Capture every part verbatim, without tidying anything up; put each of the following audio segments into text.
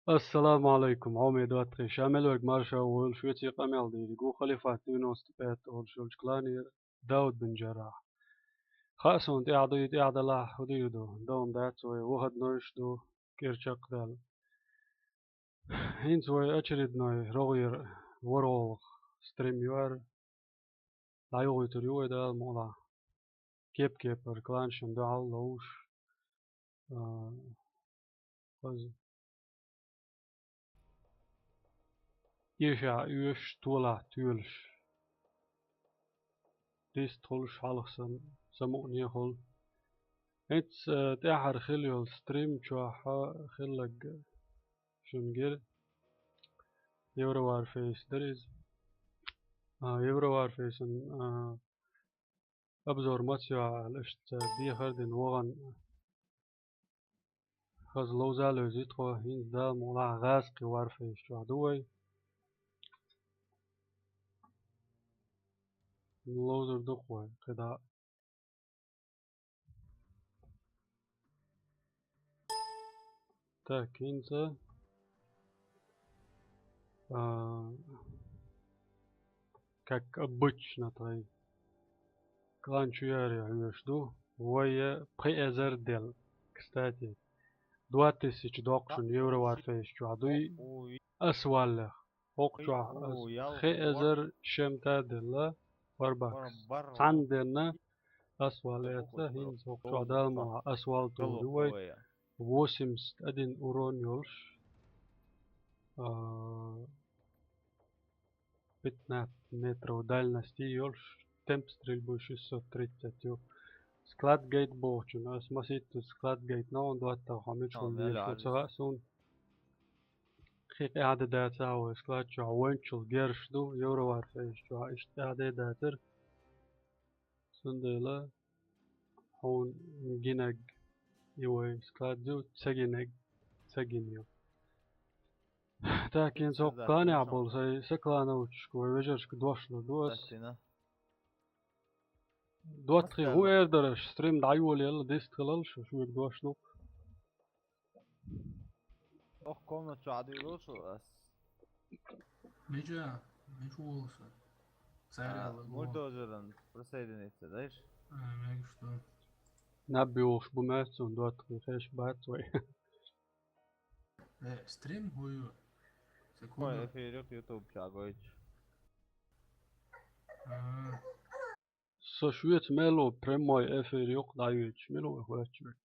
Ассаламу алейкум, хьоме доттагӀий, ша мел верг марша войла, шуьца къамел дийриг ву Халифат девяносто пять олуш йолчу кланера Дауд бин Джаррахь. Хаа суна тӀаьхьа дуй, тӀаьхьа далахь, хӀун дуй ду, дан дац вай, выходнойш ду, кӀира чекхдаьлла. ХӀинца вай очередной рогӀера ворхӀалгӀа стрим ю хӀара. ДӀайохуьйтур ю вай, Дала мукъ лахь. Кеп-кепара кланашна дуьхьал ловзуш. А, хаза. Эшахь оьшуш, толахь тоьлуш. Дист хуьлуш, хьалха сан самукъане хуьлу. ХӀинца, а, тӀаьхьара хила йолу стрим чохь хилларг шуна гира. Евроварфейс дара иза. А, Евроварфейсан, а, обзор маца йо аьлла, иштта дехар а дина вахана, хаза ловза а левзий тхо, хӀинца Дала мукъ лахь гӀазкхи Warface чохь ду вай. Ловзур ду-кх вай кхидӀа. Так, хӀинца, а, как обычно, тхайн клан чу яре хьоьжуш ду. Вай пхи эзар делла. Кстати, два тысячи доккхушна Евроварфейс чохь дуй ас валлех. ХӀокху чохь ас пхи эзар шемта делла Варбакс. Цхьанна денна ас валла эцна, хӀинца хӀокху чохь Дала мукъ лахь ас валла тулур ю вай. Восемьдесят один урон йолуш, а, пятнадцать метров дальности йолуш, темп стрельбы шестьсот тридцать ю. Складгейт бохучун, ас масийтта складгейт ногӀун доттагӀа, хьо мичахула дезаш ду ца хаьа суна. Кхин къаьхьа де дацахь вай склад чохь, вайначул герш ду, Евроварфейс чохь иштта къаьхьа де дацара. Цундела хьуна гинарг и вай склад ю, ца гинарг ца гина ю. Так, хӀинца хӀокху кланехь болу сайн, сан клановчашка, вай вежаршка дош лур ду ас. ДоттагӀий, хӀун эр дара аш, стрим дӀайолаелла, дист хилал шу, шуьга дош ду-кх. Ох, комнат чу Ӏадуьйлу шу ас. Мича? Мича волу сан? Царел. А, бульдозеран присоединиться, дайш? А, мегаш ду. Наб йохуш бу моьтту суна, доттагӀий, хезаш бац вай. Э, стрим хӀун ю? Секунда. Ой, эфир ю YouTube чу гойтуш. А. Со шуьца мел ву прямой эфир юкъа дӀайоьдуш, мила ву хӀоьттуш верг?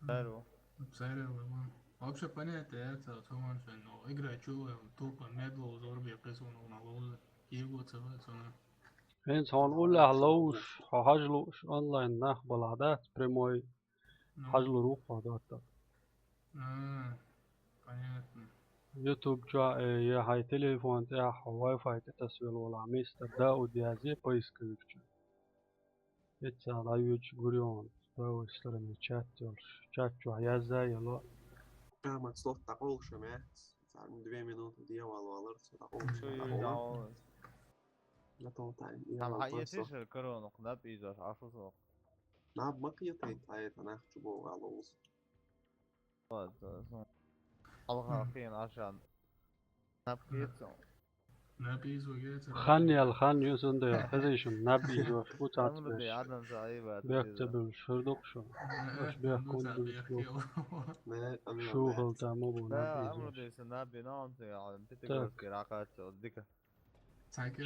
Здорово. Здорово, Иван. Вообще понятно, это, Томан, но игра чула, тупо медло, взорве, кисуна, на лоза. Его ца вацана. ХӀинца хьуна уллехь ловзуш, хьо хьажа лууш онлайн нах балахь дац, прямой хьажа лур ву хьо доттагӀа. А, понятно. YouTube чохь, э, я хьайн телефон тӀехь Wi-Fi тӀе тасвелла волахь, мистер Дауд язъе поисковик чу. Эццахь дӀайоьдуш гур ю хьуна, с правой стороны чат йолуш. Чат чохь язъян йолу. Прямо слот дӀакъовлуш ю, ме. Царна две минуты дӀавала валар, со дӀакъовлуш ю. Готов тайм. Там хьан эцишар корона, наб ийзош, Ӏаш ву со. Наб ма кхетайта, тхьаьта нах чу богӀу ала узу. Ладно, ладно. Хьалха хиъна Ӏашан. Наб кхета со. Наб ийзо гецар. Хан ял хан ю, цундела хезийшина наб ийзош бу цац беш. Бехк ца буьллуш хир ду-кх шу. Аша бехк хӀунда буьллуш бу? Шу хилта ма бу наб ийзош. Так.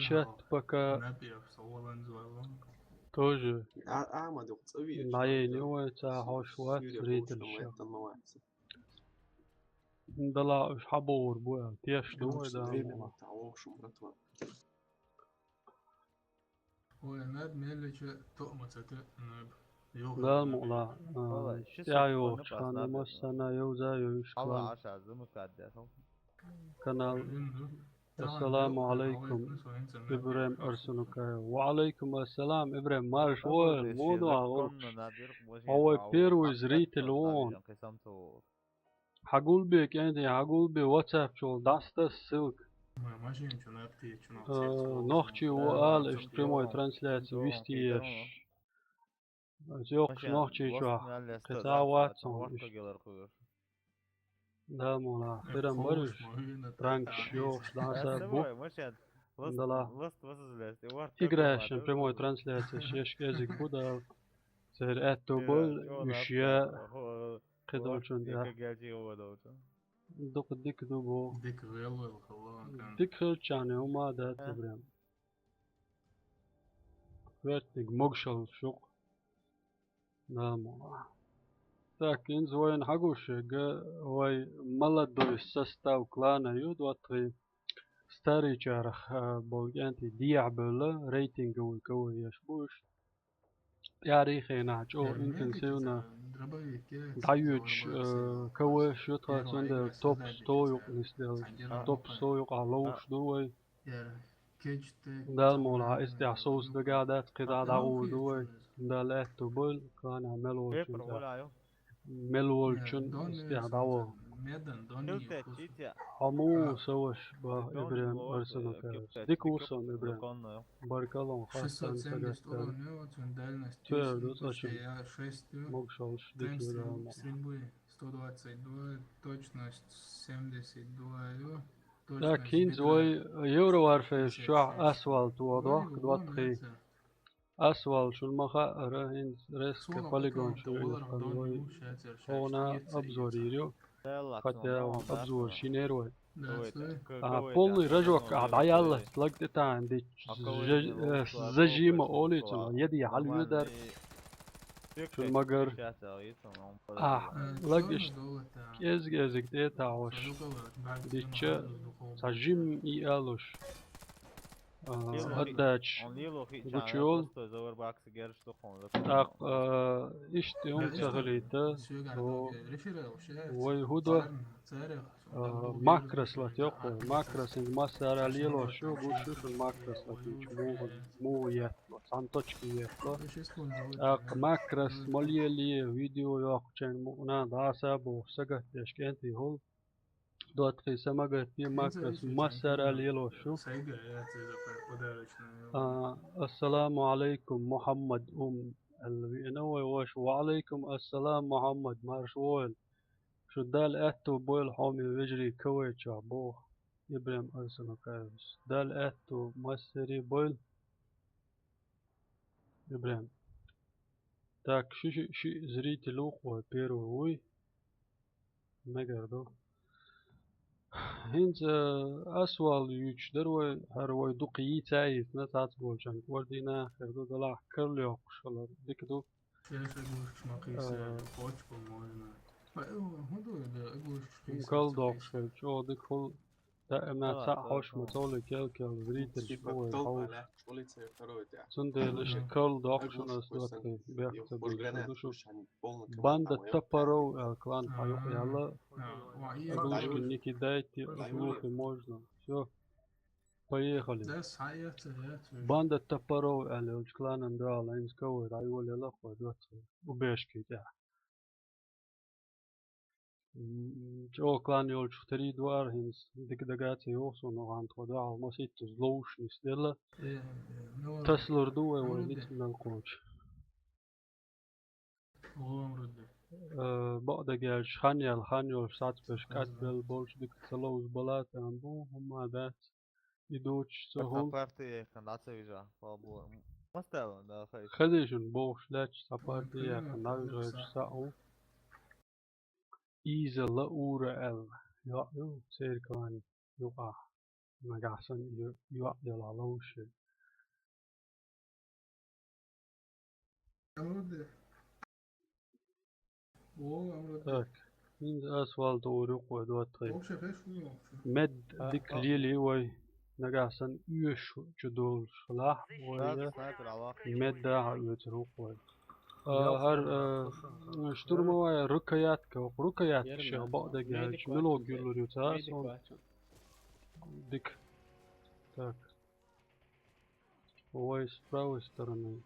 Чат пока тоже дӀаейна ю вай, ца хьош вац зрительш. Дала уьш хьабогӀур бу аьлла, теш ду вай, Дала мукъ лахь. Ой, наб меллича тоъма ца тоьъна наб. Дала мукъ лахь, а, тӀаьхьа йогӀучу ханна массарна йовза а йойуш клан. Канал. Ассаламу алейкум, Ибрем Арсунукаев. Ва алейкум ассалам, Ибрем, марша войла, муха ду хьан гӀуллакхаш? Хьо вай первый зритель ву хьуна. Хьан гулбе, кӀентий, хьан гулбе, WhatsApp чу дӀасатасса ссылка. Э, нохчий ву ала, иштта прямой трансляция вести еш. Аса йоккхуш нохчийчохь кхин цхьа а вац хьуна иштта. Да, мола, хирам барыш. Пранк шоу, да, са бу. Дала. Играешь на прямой трансляции, шеш кезик бу, да. Сэр, это был, уж я. Кедолчун, да. Дукха дика ду бу. Дика вел вел, халло. Дика хилчане, ума, да, прям. Вертник, могшал, шук. Да, мола. Так, инза вайна хьагуш, га, вай молодой состав клана ю, двадцать три. Старый чарах, а, болгенти диабелла, рейтинговый кого еш буш. Тӏарихена, чӏо интенсивно. Даюч, э, кого еш ю тха цунда топ сто юкъ нисдел. Топ сто юкъ а ловш ду вай. Дал мола, истя соус дага дац, кхида дагу ду вай. Дал эту бол, клана мел волчун. Мел волчун, истя дагу. Аму саваш ба Ибрем Арсенал карас. Дик усан Ибрем. Баркалон хасан сагастан. Твердо сачун. Могшалш дик ю дал мола. Так, хинз вай Евро Варфейр шух асфальт вадох, двадцать три. Асфальт шун маха ара хинз резко полигон шун вай. Хона обзор ирю. Хотя обзор шинер вай. А, полный рожок, а, даяла, лагтетан, дич, зажима олицу, еди халюдар. Шун магар. А, лагиш, кезг-кезг тета ош. Дича, сажим и алуш. А, отдач. Гучул. Так, а, ишти ум цагалита. Вай худа. А, макрос лат ёкъ, макрос инг массара лело шу, гушу шун макрос лат ич мугу, мугу ет, сан точки ет. Так, макрос молели видео ёкъ чен муна даса бу сагат яшкенти хул. Дотхи самагат пи макрос массара лело шу. А, ассаламу алейкум, Мухаммад ум. Алви, ина вай вош, ва алейкум ассалам, Мухаммад, марш войл. Шу дал аьтту бойл хьоме вежарий кавайча бох. Ибрем Арсенал кавайс. Дал аьтту массери бойл. Ибрем. Так, ши, ши, ши зритель ухва первый уй. Мегар ду. Хинца, э, асвал юч дар вай, хар вай дукъ йийца йийцна цац болчан. Вардина хер ду далах карлёк шалар. Дик ду. Э, кал докшел, чо дик хул. Даима ца хош ма цоли кел кел зритель школы хол. Цундел ишти кал докшел ас докы бехта бейшо душу. Банда топоров, э, клан хаюх яла. Игрушки не кидайте, игрушки можно. Всё. Поехали. Банда топоров, э, лёч кланан да, лайнсковый, райвол яла, хо, двадцать. Убежки, да. М, чо клан йолчух три два хинс, дик дагаци йохсун, охан тхо да, алма ситту злоушнис дела. Э, э, ну ладно. Таслур ду, э, вай вит мел коч. Олам руде. Э, бо дагелч хан ял, хан йол сац пеш кат бел болч дик цалоуз балат, ам бу, хумма дац. Идуч, цо хул. Партия яхан, да, ца вижа, слава Богу. М, мастело, да, хай. Хадишун бохш лач, са партия яхан, да, вижа, са у. Иза ла ура эл. Ё, ю, церкован, ю, а. Нагасан, ю, ю, ю, ла, ла, уши. Так. Инза асфальт урук вай дуатхай. Мед дик лили вай. Нагасан уеш чудол шла вай. Мед да уец рук вай. А, хар, а, штурмовая рукоятка, рукоятка шех баъда гелч. Мило гюллер юца сон. Дик. Так. Вай с правой стороны.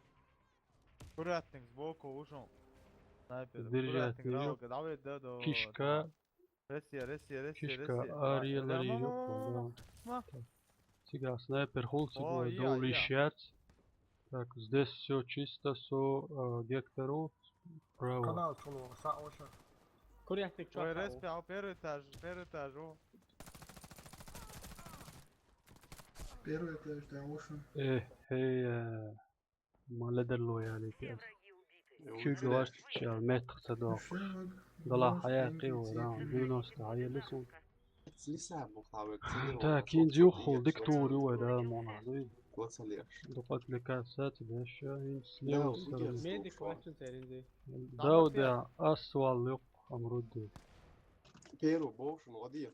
Аккуратник сбоку ушёл. Снайпер. Держать. Аккуратник, её. Давай, да, да, кишка. Ресия, ресия, ресия, кишка, ресия. Ария, лари, ёпта, да. Ма. Сига снайпер хул, сига. О, я, я. Дол ищец. Так, здесь всё чисто, со, э, Гектору. Право. Канал, канал, са, оша. Курятник чу. Ой, респи, а первый этаж, первый этаж, о. Первый этаж, да, ушел. Э, э, э, молодец, лоялитет. Чё говоришь, чё, метр садок. Дала хая кио, да, девяносто, хая лесу. Так, инди ухул диктор ю, да, мона, да. Дукат лекаса, тебе ещё, ин слева стороны. Медик вачун теринди. Да, да, асвал юк, амруди. Первый бокс, молодец.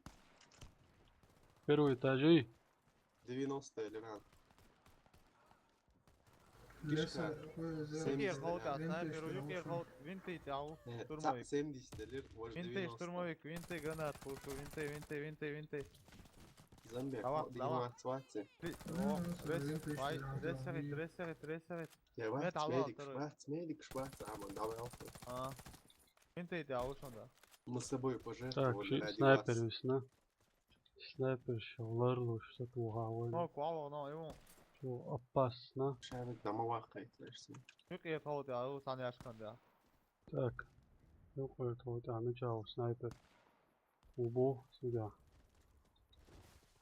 Первый этажи. Девяносто или надо. Леса, семьдесят. Юкер холта, снайпер, юкер холт, винты тяу, штурмовик. Семьдесят или, может, винты, девяносто. Штурмовик, винты, гранат, пушу, винты, винты, винты, винты. Зомби, давай, давай. Ресерит, ресерит, ресерит. Мет алва медик, швац, медик, швац, а, ман, давай, алфа. А. Винты тяу, шонда. Мы с собой пожертвовали ради вас. Так, снайпер висна. Снайпер шалар луш, сатугавал. Но, квал, но, ему. Чё, опасно. Шайбек дамава кайтмешсин. Юк, я тот, я, у, сан яшкан, да. Так. Юк, я тот, я, меча, у, снайпер. Убо, сюда.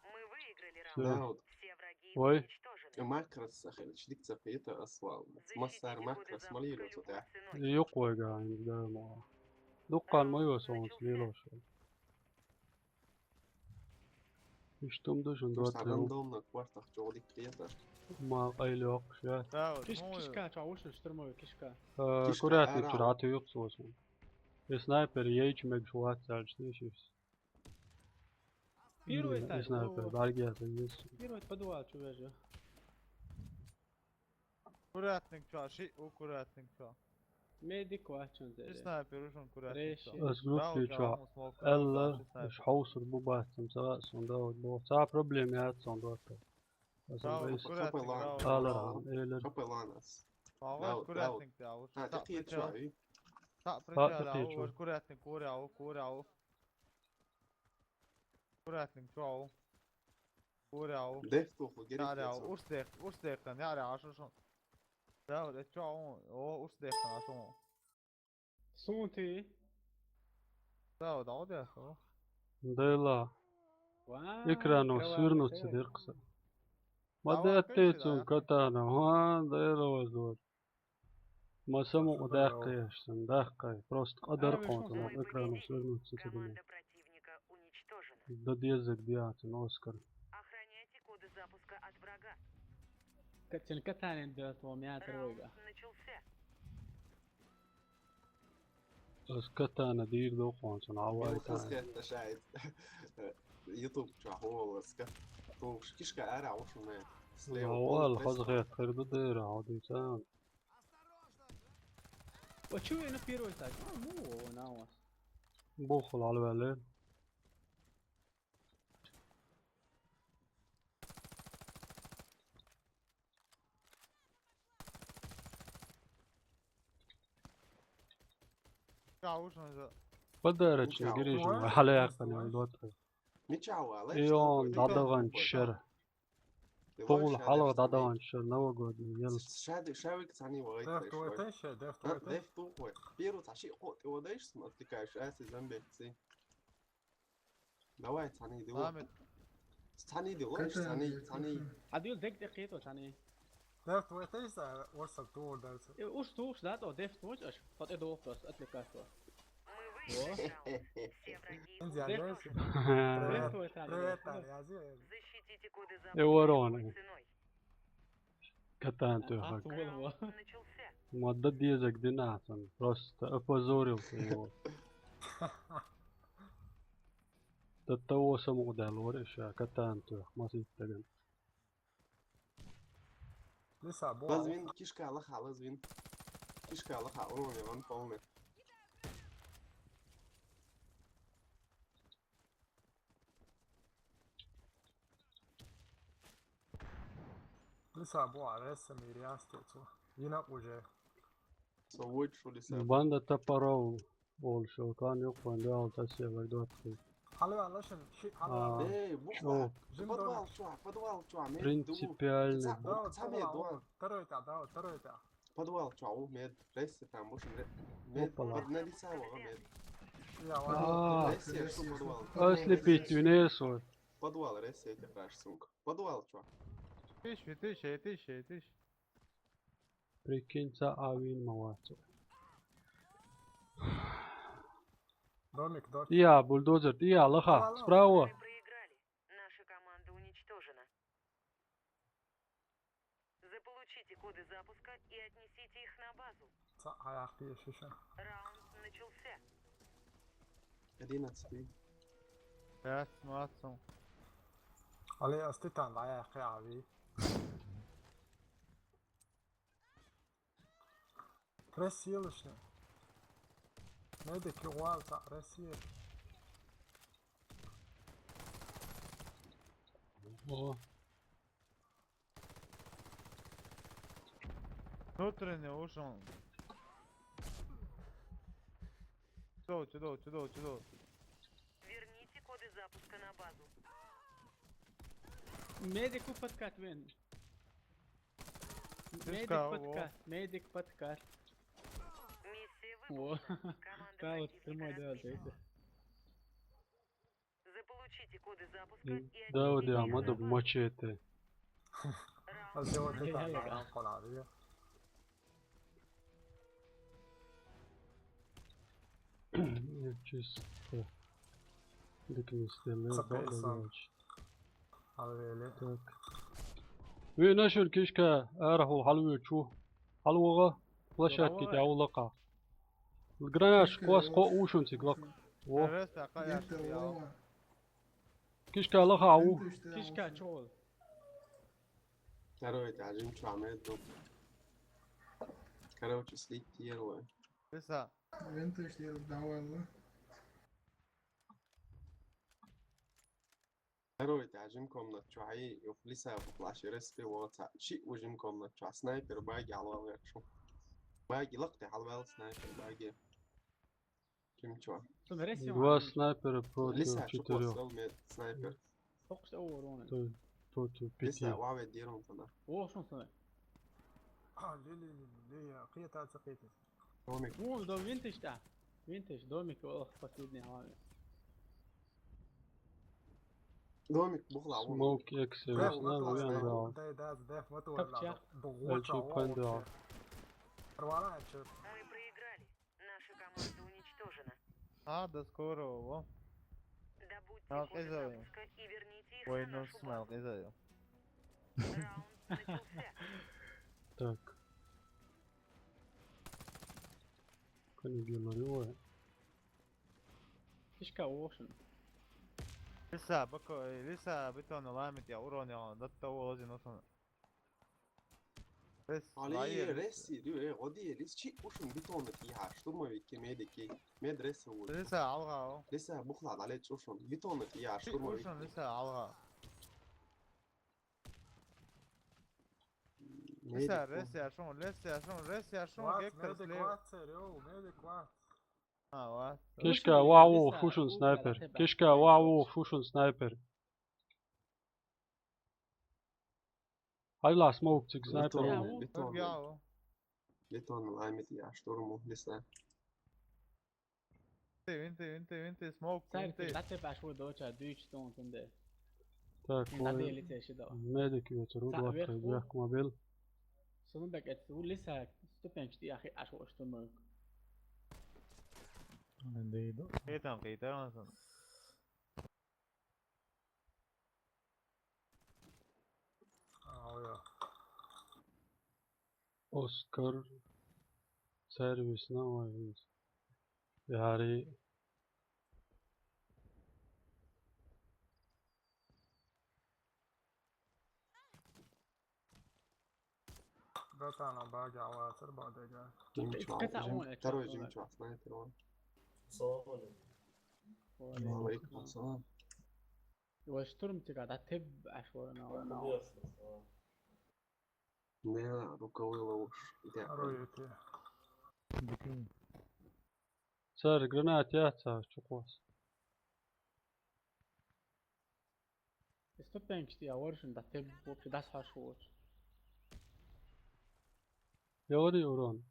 Мы выиграли раунд. Всё. Да, вот. Все враги уничтожены. Макрос, ахер, чидик цапета асвал. Массар макрос, малиро, вот, да. Юк, ой, га, не знаю, мало. Дуккан моё солнце, лилошо. Иштум душун просто двадцать. Рандомно квартах чёлик клиента. Ма, айлёк, ща. Да, вот, киш-, ну, кишка, чё, уши штурмовой кишка. Э, кишка, курятник, ара, чё, рату юк сосун. И снайпер, ейч мег шуат сальч, не шиш. Первый этаж, снайпер, о. Бальгия, это есть. Первый подвал, чё, вижу. Курятник чё, ши, у, курятник чё. Медик вачун зере. Снайпер ушун курятник чё. Реши. Аз группе чё. Эллер, иш хаусур бу баттым, сага сон да вот бу. Сага проблема яд сон да вот. Аз да, курятник, да, алар, эллер. Курятник да, уш. Та, та, причал, та, причал, уш, курятник, куря, у, куря, у. Курятник, чё, ау? Куря, ау. Дехтуху, герек. Яра, ау, уш дех, уш дехан, яра, ашу шун. Да, вот, чё, ау, о, уш дехан, ашу. Сунти. Да, вот, ау, дех, о. Дела. Вау, экрану кровавый свернуться, деркса. Давай, мадетте, конечно, да. Катана, ха, дела воздух. Ма самукъа даккха яшсан, даккха. Просто къадар къонтана, экранов свернуться цадана. Да дезаг диатан, Оскар. Охраняйте коды запуска от врага. Катчен катанен дёрт во мятер войга. Раунд начался. Аз катана дир до къонтана, авай. Мин тан. Хаза хетта шайт. YouTube чу хол аз кат. Тохш кишка ара ушуна. Слева. Авал, хаза хетта херда дера, адисан. О, чё, я на первый этаж? А, ну, о, на вас. Бухал алвале. Подарочный грижин, халя яхтан, вот. Мичава, и он дадаган чер. Погул халга дадаган чер, новогодний ел. Шади, шавик цани вагай. Деф твой тен ше, деф твой тен. Деф твой. Первый таши кот, его даешь, смотри, кайш, а, си замбекси. Давай, цани, дило. Ламет. Цани, дило, цани, цани. Адил дек дек кето, цани. Деф твой тен са, орса тур дальше. Э, уж тур, да, то, деф твой, аж, вот это вопрос, отвлекать его. Инзия, привет, привет, Ари, Ази. Э, ворона. Катан тохак. Мадда дезаг динатан. Просто опозорился его. До того самого дал, вориш, а катан тох, масит таган. Лиса, бо. Лазвин, кишка лаха, лазвин. Кишка лаха, он, он полный. Лиса, бо, аресса мириас тецу. Вина уже. Со войт, что ли, са? Банда топоров. Ол шо, кан ёк, ван да алта север дотки. Хало, алашын, ши, хало. А, эй, бухла. Чё? Подвал, чё, подвал, чё, мед, принципиально. Саме, два. Второй-то, да, второй-то. Подвал, чё, у, мед, рейс там, больше мед, мед, опа, под на лица, мед. Я, ладно. А, Ресси, я что, подвал? Ослепить, Венесу. Подвал, Ресси, я тебя прошу, сумка. Подвал, чё? Тише, тише, тише, тише. Прикинь, ца авин мавацу. Домик, домик. Я, бульдозер, я, лаха, справа. Мы проиграли. Наша команда уничтожена. Заполучите коды запуска и отнесите их на базу. Ца аяхты шиша. Раунд начался. Одиннадцатый. Пять, молодцом. Але аститан аяхты ави. Пресс силочный. Медик югуал ца пресс сил. О. Внутренний ушел. Чудо, чудо, чудо, чудо. Верните коды запуска на базу. Медику подкат вен. Медик подкат, медик подкат. Миссия выполнена. Команда погибнет. Заполучите коды запуска и отнесите их на базу. Да, да, мадам, мачете. Раунд. Чисто. Дикнистеллер. Так. Вена шул кишка арахул халвечу. Халвога площадки тяулака. Гранаш квас ко ушун циглак. О. Кишка лаха ау. Кишка чол. Короче, один чамет. Короче, слить первое. Писа. Вентыш дер давала. Второй тяжим комнат чуай, юхлиса плащ респи воца. Чи ужим комнат чуа. Снайпер баги алвал вершу. Баги лакте алвал снайпер баги. Ким чуа. Два снайпера против четырех. Лиса чуа снайпер. Фокус оу урона. Против пяти. Лиса ваве дирон фана. О, шун сана. А, ле, ле, ле, ле, я, киета, ца киета. Домик. О, да винтиш да. Винтиш, домик, ох, последний главный. Домик, бухла, вон. Смоук, экс, да, весна, вон, вен, да. Да, да, да, вот, вот, да. Бухла, вон, да. Рвала, чё? Мы проиграли. Наша команда уничтожена. А, до скорого, во. Добудьте коды запуска и верните их на нашу базу. Раунд начался. Так. Кани геларио. Фишка оушен. Лиса, бако, лиса, битон ламит я урон я, датта улазин осон. Рес, лайер. Реси, дю, э, оди, лис чи ушун битонны киха, штурмовик ки, медик ки, мед реси вуд. Лиса алга о. Лиса бухла дале чушун, битонны киха, штурмовик. Ушун лиса алга. Лиса, рес я шун, рес я шун, рес я шун, гектор слева. Кват, медик кват, серио, медик кват. А, ва. Кишка, вау, фушун снайпер. Кишка, вау, фушун снайпер. Ай ла смоук цик снайпер. Бетон, бетон. Бетон ламит я, штурму, лиса. Винти, винти, винти, смоук, винти. Сарки, дате баш ву доча, дюч тон тунде. Так, медик ю цуру, два, три, бяхк мобил. Сунун бек эт, ву лиса, ступенч ти яхи аш ву штурму. Дейдо. Кетан, кетан, сон. Ага, ой. Оскар сервис на вайнс. Яри. Братан, а баги алатыр бадега. Жимчуа, второй жимчуа, снайпер он. Салам алейкум. Ва алейкум ассалам. Ва штурм тига да теб ашварна. Не, руковой ловуш. Второй это. Сэр, гранат я ца чуквас. Ступенчатый, я варшин да теб вообще дас хаш воч. Я вари урон.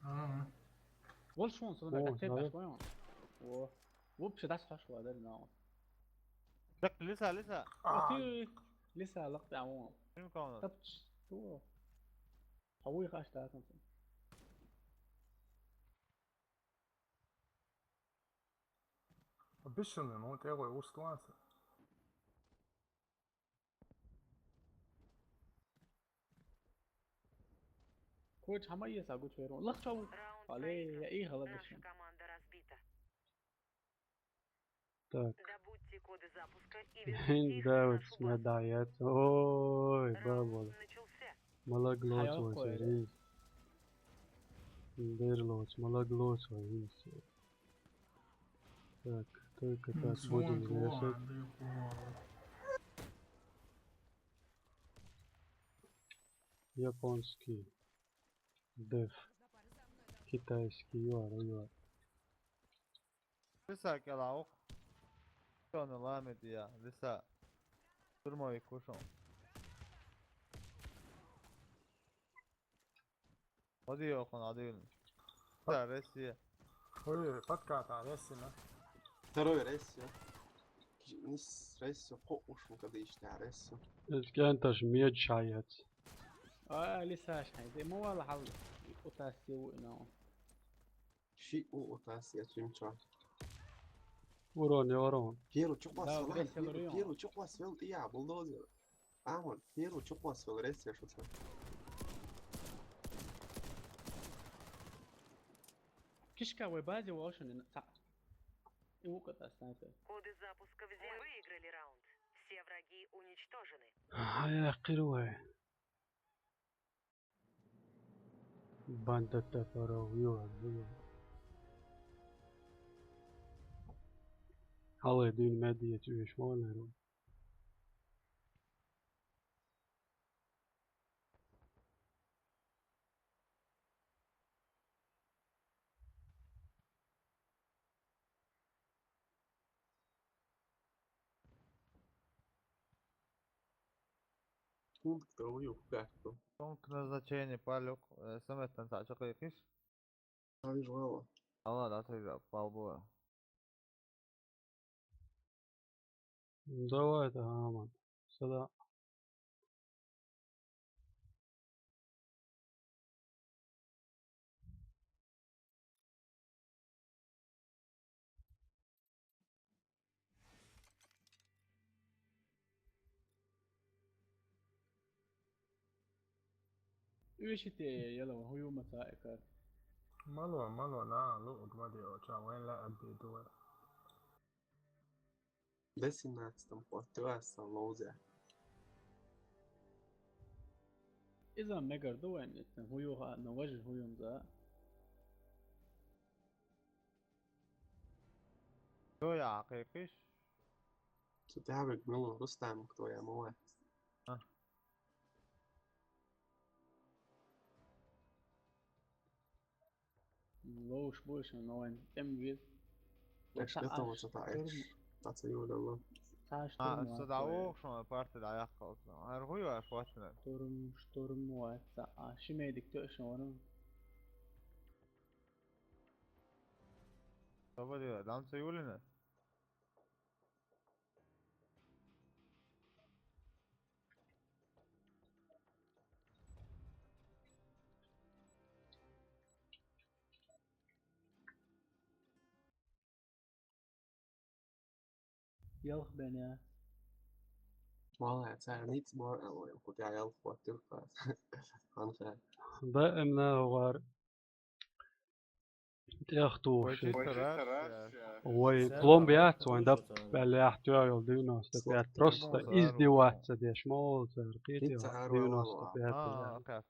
Ага. Вол шуун сулмаа Оо, датсай наверное. Башгүй юм. Оо. Вообще дас хаш ва дэр наа. Так, лиса, лиса. А. Ти лиса лак да уу. Шим каунт. Тапч. Ту. Хавуй хаш да тан. Обещанный, ну, вот я его устуанца. Коч хамаа яса гуч верон. Лах чау. Раунд Алло, проигран. Я их Наша головешин. Команда разбита. Так. Добудьте коды запуска и верните их в Давид нашу базу. Смедаец. Ой, Раунд бабула. Начался. Мала глоч Хайо войса кой. Рис. Бер лоч, мала глоч войса. Так, только так будем вешать. Японский. Деф. Китайский, юар, юар. Лиса кела ух. Что на ламе диа, лиса. Турмой кушон. Оди окон, оди. Да, Россия. Ой, подката, Россия, на. Второй Россия. Нис Россия, по ушу, когда иште Россия. Эскенташ мед шаец. А, лисаш, хайде, мо вала хал утасиу, но. Ши у утасия, чимча. Урон, урон. Первый чуквас Да, вел, Россия, первый, урон. Первый чуквас вел, я, бульдозер. А, вот, первый чуквас вел, Россия, шутка. Кишка, вы базе, вашу, не на, та. И уката, снайпер. Коды запуска взяты. Вы выиграли раунд. Все враги уничтожены. Ай, я кирвай. Банда тапаров, ё, ё. Алай дюйн медиа чуеш мон. Пункт, а у них как-то. Пункт назначения, палюк, э, самет там так, что кыш? А, вижу, ала. Ала, да, ты, да, пал было. Давай, это, а, ман. Сюда. Уьшите яла хӀу юма цаӀ кар. Мало, мало, на, лу, гмади, о, ча, вен ла, абди, дуа. До семнадцатом хватило, осталось. Иза мегар ду вен, итна хӀу юха, но важи хӀу юм за. Хто я, хакъикъиш? Китабик милла Рустам, хто я, мова. А. Лоуш больше, но он тем вид. Так что это вот это, штурм. Дац юлала. Та А, штурм сюда ватсая. Ох, шо парти да яккалса. Аргуй ва фотна. Штурм, штурм ватса. А, шимедик точно варум. Тобади, дамца юлина. Ялх бене. Вала, цар ниц мор, а, ой, куда ялх хватил, хват. Анха. Да, эмна угар. Тяхту. Ой, чисто раз, я. Ой, Сэр, пломб а, яц, вон да, слушай, там. Бәле ахтуя йол девяносто пять. Просто издеваться деш, мол, цар, кити девяносто пять. А, окей.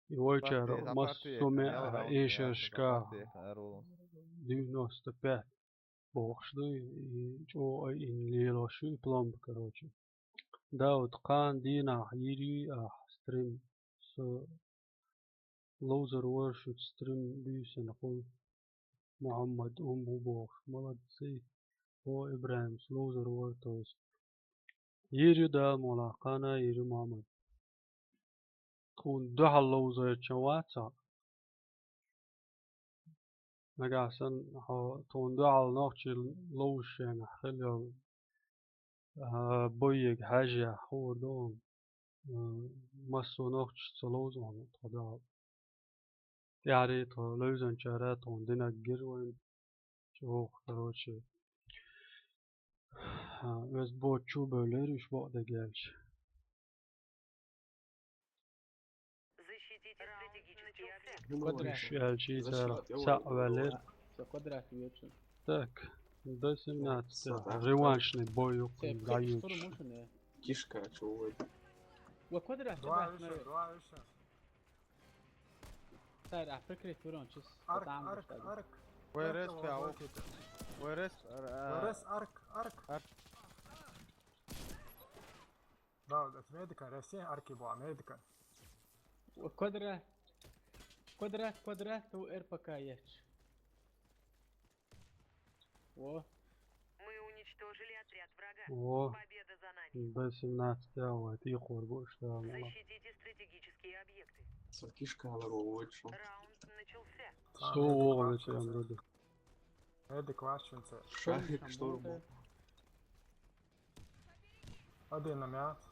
И войчар, массуме, а, эшешка. Девяносто пять. Бохшду и чо и лелошу и пломб, короче. Дауд кан дина ири а стрим со Loser Worship stream бюсен хул. Мухаммад Умбу бохш. Молодцы. О, Ибраим, Loser Worship. Ири да мола кана ири Мухаммад. Кун дахал Loser чаваца. Нагахь санна хьо тхуна дуьхьал нохчий ловзуш шайнахь хила йолу, а, бойега хьаьжжехь хуур ду хьуна. М, массо а нохчаша ца ловзу хьуна тхо дуьхьал. ТӀаьхьарий тхо левзанчара тхуна динарг гира вайна. Чу вогӀу, короче. А, оьзда боцу чу а бевлира уьш бакъдерг яьлча. Защитите стратегический объект. Уьш яьлча, цара цхьаъ ваьллера. Со квадрат вечу. Так, Б семнадцать, реваншный бой юккъе дӀайоьдуш. Кишка чу вайта. Ва квадрат, два квадрат, выше, два выше. Цара а прикрыть вирон чис. Арк, арк, арк. Вай рес пяу. Вай рес, а, вай рес, арк, арк. Арк. Да, это медика, ресте, арки была, медика. Квадрат. Квадрат, квадрат, у РПК есть. Во. Мы уничтожили отряд врага. Во. Победа за нами. Б семнадцать, я, вот, и хорбу, что там, ладно. Защитите стратегические объекты. Со кишка ларо вочу. Раунд начался. Со вогӀу вроде. Эдик вачунца. Шахик, что робот? Один на мят.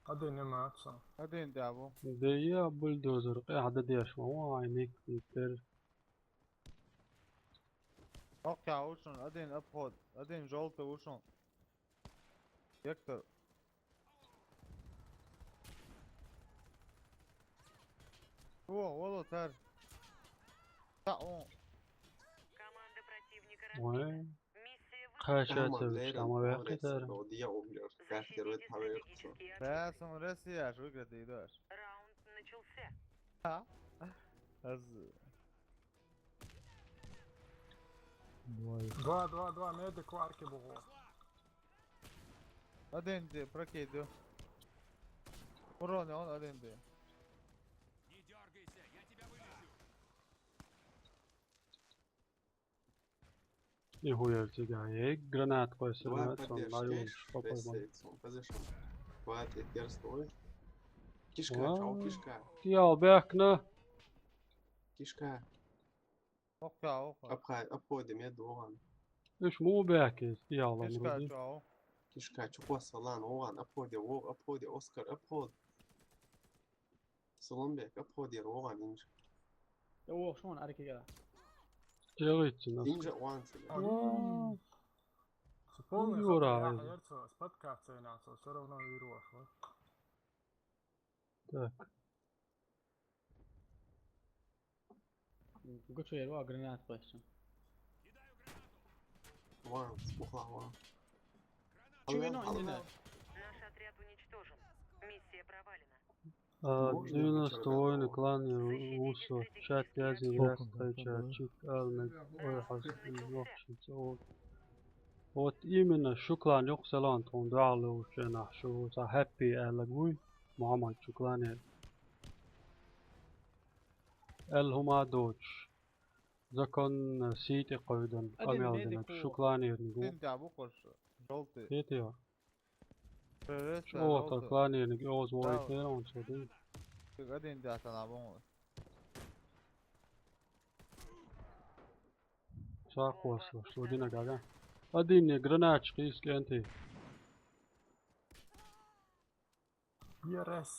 Один на мят, со. Один дабу. Да я бульдозер, я да деш, ма, ой, ник, ник, тер. Окей, ушун, один обход, один жёлтый ушун. Вектор. О, оло тар. Та, о. Команда противника разбита. Ой. Миссия выполнена. Кхача ца вича, ма вехкитара. Защитите стратегические объекты. Да, сон Россия аж выиграть идёшь. Раунд начался. Ха? Аз- Два, два, два, медик варки бугу. Один де, прокидываю. Урон он один де. Не дёргайся, я тебя вылечу. И хуяр тебя, эй, гранат кой сюда, сон лайон, попой. Хватит, я стой. Кишка, чё, кишка? Я бехна. Кишка. Окей, окей. Обходим, я дуган. Уьш муха баьхкий, я ла. Кишка, чё? Кишка, чё, косалан, оган, обходи, о, обходи, Оскар, обход. Соломбек, обходи, оган, инж. Я, о, шо он аркига. Делайте нас. Инж, оган, сюда. О. Полный хапа, я, споткаться и начал, всё равно вируешь, вот. Так. Гучу яру, а гранат плещу. Вау, спухла, вау. Чё вино, не знаю. Наш отряд уничтожен. Миссия провалена. А, девяносто воины клан, я вусо, чат язин, раз, тайча, чик, алмаз, ой, хас, нохчица, о. Вот именно, шуклан, юкъ салон, тхуна дуьхьал луучу хенахь, шу вуса хьаьппи аьлла гуй, Мухьаммад, шуклане. Эл хӀума доцуш, законно сий тӀе кхойдан, къамел динарг, шукланерниг ву. Син тӀехь бу кхуш, жовтый. Хетий хьо? Шу оха кланерниг оьгӀаз вогӀийтера хьуна цо, дуй? Цига один дӀасана бу хьуна. Ца кхоссалаш, шу динарг ага. Адинне гранача кхийса, кӀентий. Ерес.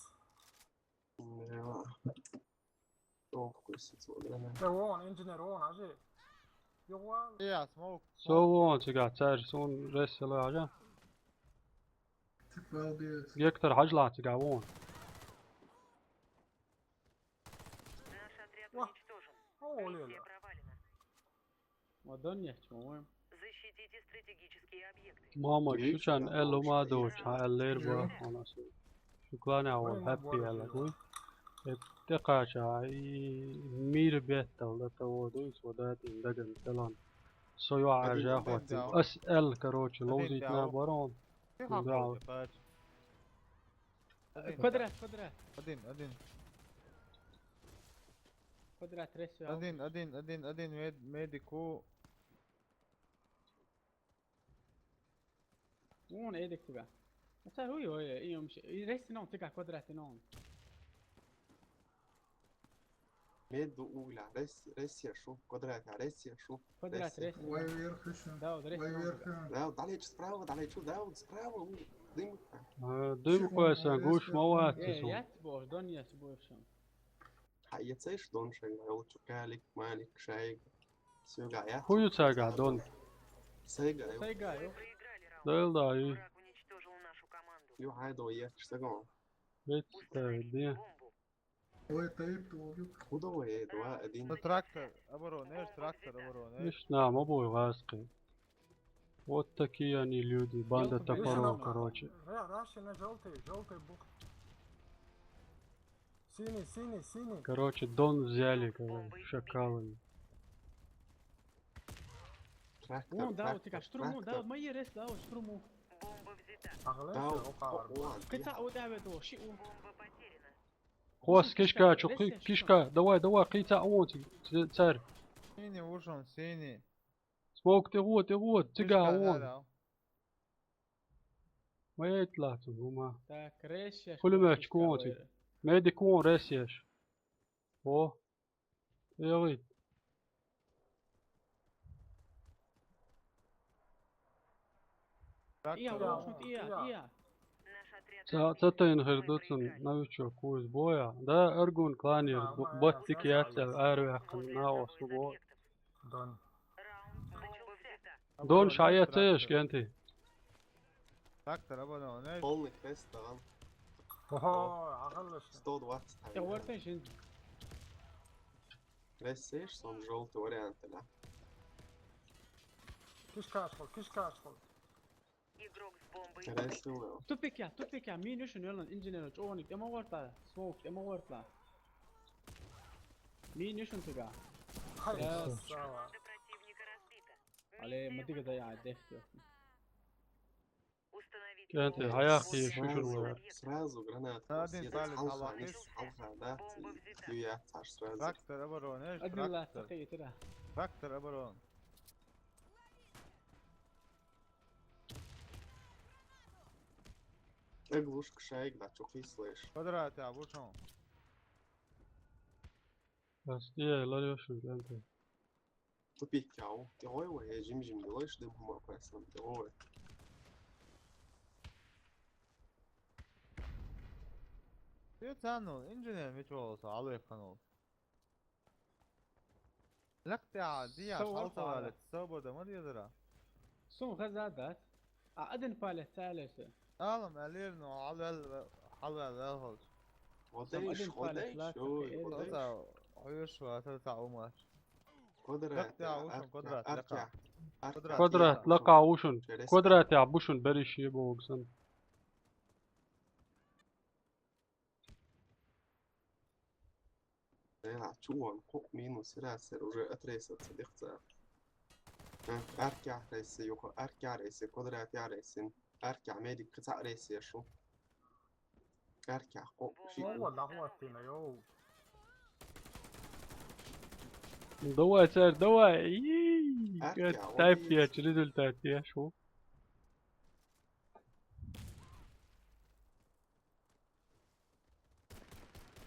Да. Ох, кусит, вот, да. Да вон, инженер, вон, ажи. Югъуал. Я, смоук. Со вон, цигахь цаьрша суна ресси ло хьажа. Гектор хьажа лаьцна цигахь вон. Наш отряд уничтожен. О, миссия провалена. Ма дан яц ма вайн. Защитите стратегические объекты. Мама, шу чан эл хӀума доцуш, хьан аьллера бара хьуна аса. Шу клане а ван хьаьппи аьлла дуй. Э, тӀекхача, и мира беттал да та во дуй, со датин даган талан. Со юхьа аржа хӀоттина. Ас аьлла, короче, ловзийтина бара хьуна. Квадрат, квадрат. Один, один. Квадрат, трясся. Один, один, один, один, мед-, медику. Вон эдик цигахь. Аса хуй, ой, и умши. И ресси нон цигахь, квадрат нон. Меду угля, рес, ресешу, квадрата, ресешу. Квадрат, Ресси. ресси. Way верхи шо. Да, вот ресси. Way верхи. Да, далеч справа, далеч, да, вот справа, у, дым. Дым къоса, гуш ма вац. Э, яц бош, дон яц бош. Ха, яцеш дон шайга, ёлчу калик, малик, шайга. Всё, га, я. Хую цага дон. Сайга, ё. Сайга, ё. Дэл да, и. Ю, хайдо, я, что го. Ведь, да, где? Way тейп толюк. Куда вы, два, один. Ну, трактор, оборона, знаешь, трактор, оборона, знаешь. Ишна, ма бой васкы. Вот такие они люди, банда Ёлка, блин. топоров, короче. Ра, Раши на желтый, желтый бух. Синий, синий, синий. Короче, дон взяли, короче, шакалы. Трактор, Вон, да, вот трактор, така, штурму, да, трактор. Мои рес, да, вот штурму. Ага, Да, все, ока о, арба. о, Кыца, вот я веду, ши у. Хос, кишка, чё, кы- кишка, давай, давай, кыца, он, ц- царь. Синий ушел, синий. Смок, ты вот, ты вот, цыга, Кишка, да, он. да. Моя лату, гума. Так, рес я. Пулемёт, кончик. Медик, он, ресеш. О. Эй, Иа, Трактор. ошут, иа, иа. Ца, ца тайн хэр дуцун, новичок, куз боя. Да, Эргун кланер, А, б- ма, баттик я, яцел, я, арвяхын, наос, бо. Дон. Дон шая цеш, кенти. Трактор, оборона, знаешь. Полный крест, да, он. Ого, ага, лучше. Сто двадцать. Я вортен шин. Ресеш, он желтый вариант, да. Кишка ашхол, кишка ашхол. Ресил. Тупик я, тупик я. Мин ушун ёлан инженер чоник. Эма вортла. Смок, эма вортла. Мин ушун туга. Хай, Я. Красава. Але мадига да я дефтер. Кенти, хаяхти, шушун вар. Сразу гранат. Да, один палец Алха, аллах. Алха, да. Юя, цаш сразу. Трактор, оборона, знаешь, Адмила трактор. сакаитра. Трактор, оборона. Эглушка шайк, да, чё кислаешь? Квадрат, я вышел. Астия, ларёшин, кенти. Тупик яу. Ты ой, ой, я жим-жим делаешь, дым хума пасам. Ты ой. Ты цанул, инженер мечволса, алый ханул. Лактя, дия, Сау шалта вархала. Валет, свобода, ма дизара. Сун газадат. А один палец цалесе. Алам, алирну, алвел, алвел, алвел. Вот Сам эй, один вот палец эй, лака чё, ты, вот эй. Тоса, хуюш, ва, тоса, умаш. Квадрат, Лактя, я, ушун, арка, квадрат, арка, лака. арка. Квадрат. Квадрат, лака ушун. Квадрат, я бушун, бериши богсан. Э, а чё он? Ко-, минус, раз, уже отрезаться, дыхца. Э, арка рейсы, юха, арка рейсы, квадрат я рейсы. Арка, медик, кыца рейсы, я шу. Арка, ко, ши. О, вот, нахуй ты на, йоу. Ну, давай, царь, давай. И, Ах, э, я, тайп вот я, есть. Результат я, шо.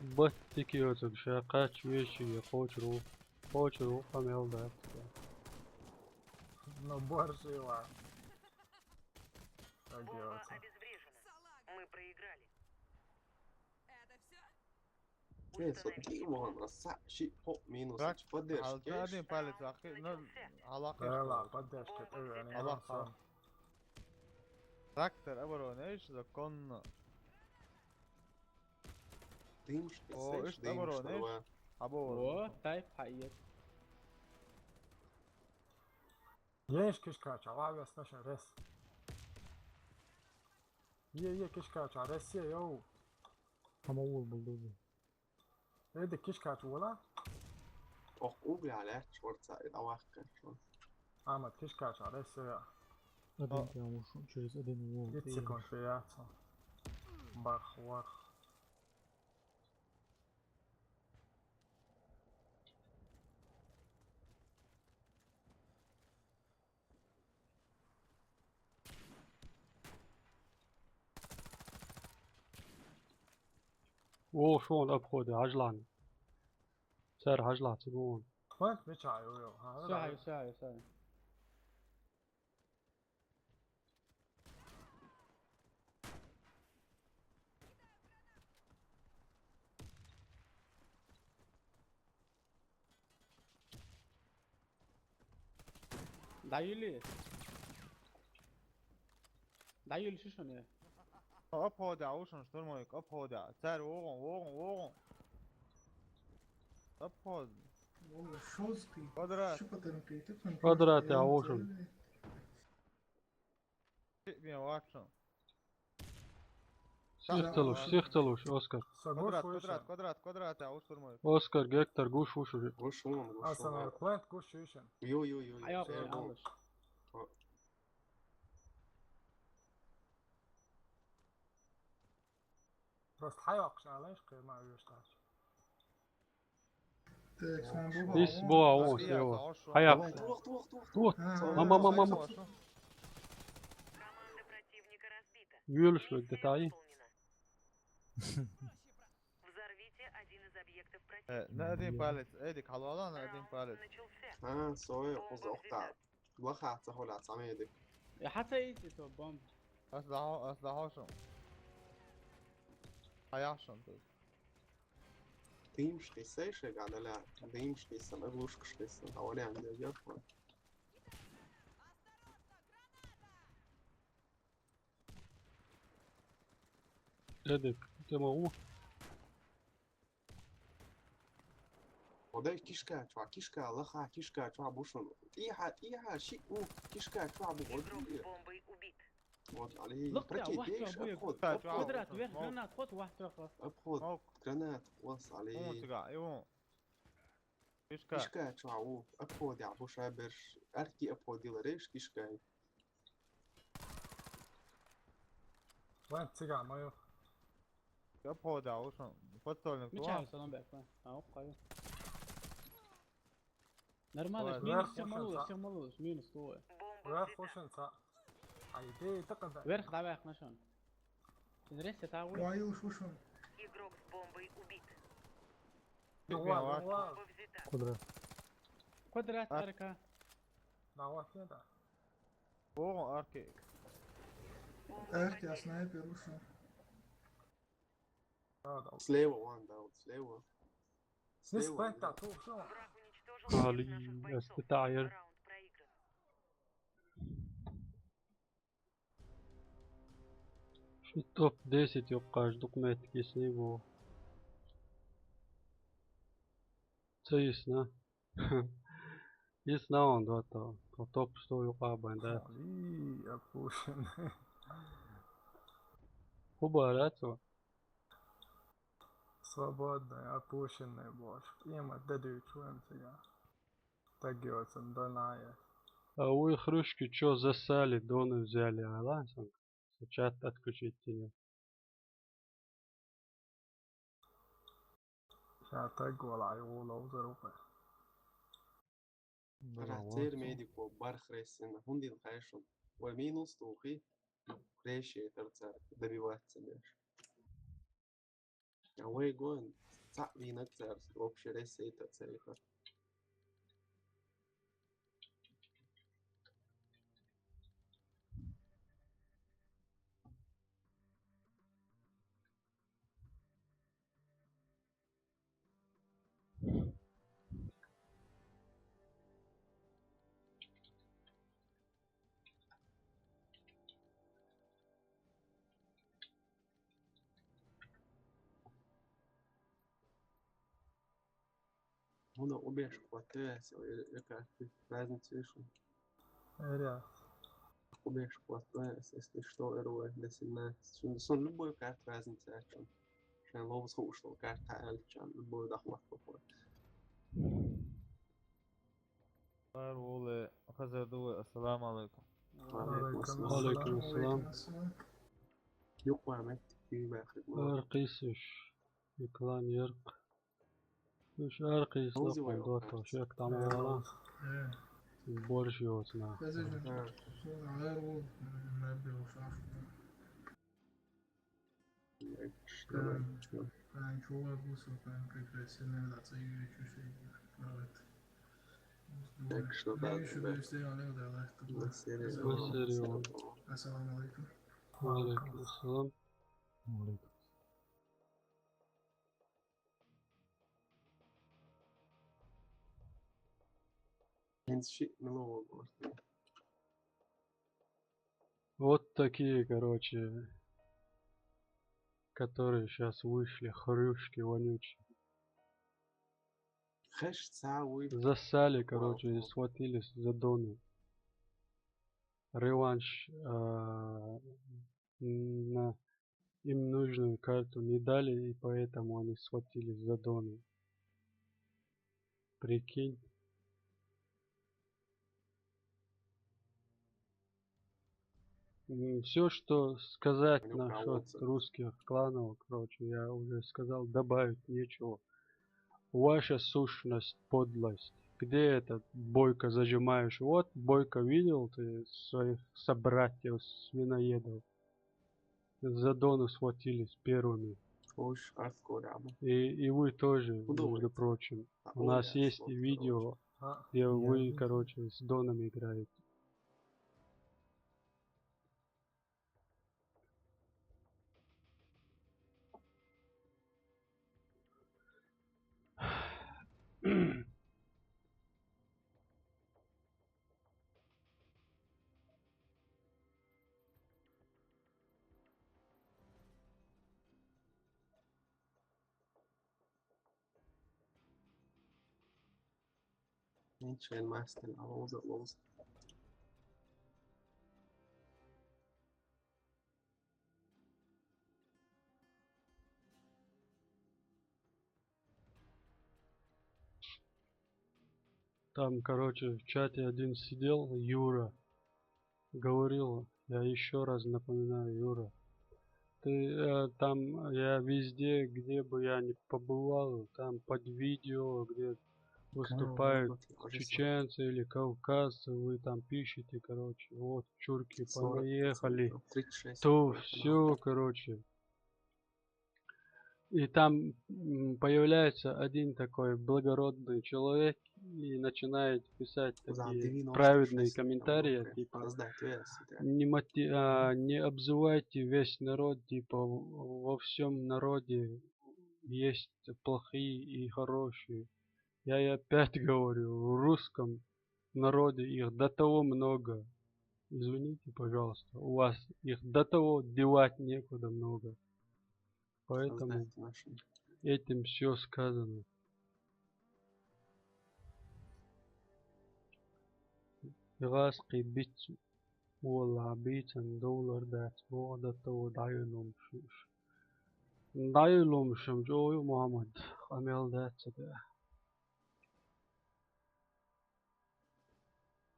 Баттики оцук ша, кач вещи, я, хочру. Хочру, хамел да. Ну, боржила. Как делается? Обезврежена. Мы проиграли. Э, смотри, вон, а са-, ши, по, минус, Так, поддержка, а, кеш? Один палец, ахи, ну, аллах. Да, ладно, поддержка, ты, я не Аллах, знаю, Аллах. Трактор, оборона, знаешь, законно. Дымшка, О, слышь, ишь, оборона, дымшка, ишь. давай. Або. О, тайп хайет. Есть кишка, чё, а, я слышу, рес. Е, е, кишка, чё, рес, е, йоу. Ama uğur buldu. Эди кишка, чё, вала? Ох, угля, ля, чёрца, и давай, конечно. Амат кишка, чё, рес, е. Один прям ушел через один угол. Ит секунд, я, чё. Бах, вах. О, шо он обходы, ажлан. Цара хьажлахь ца гугӀун. Хвант мича ю ю. Всё, всё, всё. ДӀаюли. ДӀаюли шу шуна? Обхода, ушун штурмовик, обхода. Цар вогӀун, вогӀун, вогӀун. Обход. Валла, шостый. Квадрат. Шу патарм кайта, квадрат, я, ушун. Бен ватшун. Сих талуш, сих талуш, Оскар. Квадрат, квадрат, квадрат, квадрат, я, уш турмай. Оскар, Гектор, гуш, уш уже. Гуш, уш, гуш. Асан, плент гуш, уш. Ю, ю, ю, ю. Ая, ая, алыш. Просто хьай вакхаш алаш, кхы ма уьш тач. Так, сан бу. Ис бу, а, о, слева. Хьай вакх. Тух, тух, тух, тух. Тух. Мама, мама, мама. Команда противника разбита. Вилш век детаи. Взорвите один из объектов противника. Э, на один палец. Эдик, халвала на один палец. Раунд начался. А, сой, бомба кузов взята. Лаха, ца холя, ца медик. Я хата идти то бомб. Ас дахо, ас дахо шо. Хаяхшон ты. Димш кисай шагадала. Димш кисан, оглушкаш кисан. Хавали ам дёгёр. Эдик, тема у. Одай кишка, чва, кишка, лаха, кишка, чва, бушун. Тихо, тихо, ши, у, кишка, чва, бу, вот. Игрок с бомбой убит. Вот, али, прокидейш, обход, обход. Квадрат, вверх, гранат, ход, вахт, вахт, вахт. Обход, гранат, класс, али. Он, цыга, и он. Кишка. Кишка, чва, у, обход, я, буша, берш, арки обход, дила, рейш, кишка. Ван цига мою. Я пода, ушан. Подстольник. Мича салам бек, а? А, окей. Нормально, минус, всё, малыш, всё, малыш, минус, ой. Вверх хушин ца. Ай, ты так да. Вверх давай, нашон. Зря все того. Ваю шушун. Игрок с бомбой убит. Бомба взята. Квадрат. Квадрат, арка. Давай, да. О, арки. Арки, а снайпер ушел. Слева, one down, слева. Слева, слева. Враг уничтожил всех наших бойцов. Раунд проигран. Шу топ десять юккъаш документ кислый бу. Ца ясно. Ясно он, да, то. То топ сто юкъа банда. Али, опущенный. Хуба, да, то? Свободный, опущенный, боже. Има дадут чуем тебя. Так делается, да, на я. А вы хрюшки чё засали, доны взяли, а, ладно? Чат отключить тебе. Ша так валай, улов зарупа. Характер медико, барх рессина, хундин хайшун. Ва минус тухи, хрещи терца, добиваться деш. А вай гоин, ца винак царс, вообще ресейта царика. Гьуна обеш кватес, яка разница вешун. Эря. Обеш кватес, если что, РВ до семнадцать. Сон, сон любой карт разница ачун. Шен ловус хушло карта элчан, любой дахват кват. Бар воле, хазар дуве, ассаламу алейкум. Алейкум ассалам. Алейкум ассалам. Юкъа мет, кийме хидмат. Ар къисуш. Иклан яркъ. Уш ар къис лакъун дота, шек тамала. Борш йоцна. Прям чувак вышел, прям как красивый, да, ца юрий чушей. Так что да, да. Ассаламу алейкум. Ва алейкум ассалам. Вот такие, короче, которые сейчас вышли, хрюшки вонючие. Засали, короче, и схватились за доны. Реванш, а, на, им нужную карту не дали, и поэтому они схватились за доны. Прикинь. Все, что сказать насчет русских кланов, короче, я уже сказал, добавить нечего. Ваша сущность, подлость. Где этот Бойко зажимаешь? Вот Бойко, видел ты своих собратьев свиноедов? За доны схватились первыми. И, и вы тоже, между прочим. У нас есть и видео, где вы, короче, с донами играете. Ничего, мастер, а лоуза, лоуза. Там, короче, в чате один сидел, Юра, говорил, я еще раз напоминаю, Юра, ты, э, там, я везде, где бы я ни побывал, там под видео, где выступают чеченцы или кавказцы, вы там пишете, короче, вот, чурки, понаехали, то все, короче. И там, м, появляется один такой благородный человек и начинает писать такие праведные комментарии, типа, не, мати- а, не обзывайте весь народ, типа, в- во всем народе есть плохие и хорошие. Я и опять говорю, в русском народе их до того много. Извините, пожалуйста, у вас их до того девать некуда много. Поэтому этим все сказано. Игъас кхы биц, валла, бийцан довлар дац, боху, датта ву дӀаюлумшуш. ДӀаюлумшам чӀогӀа ю, Мухьаммад, къамел дац ца да.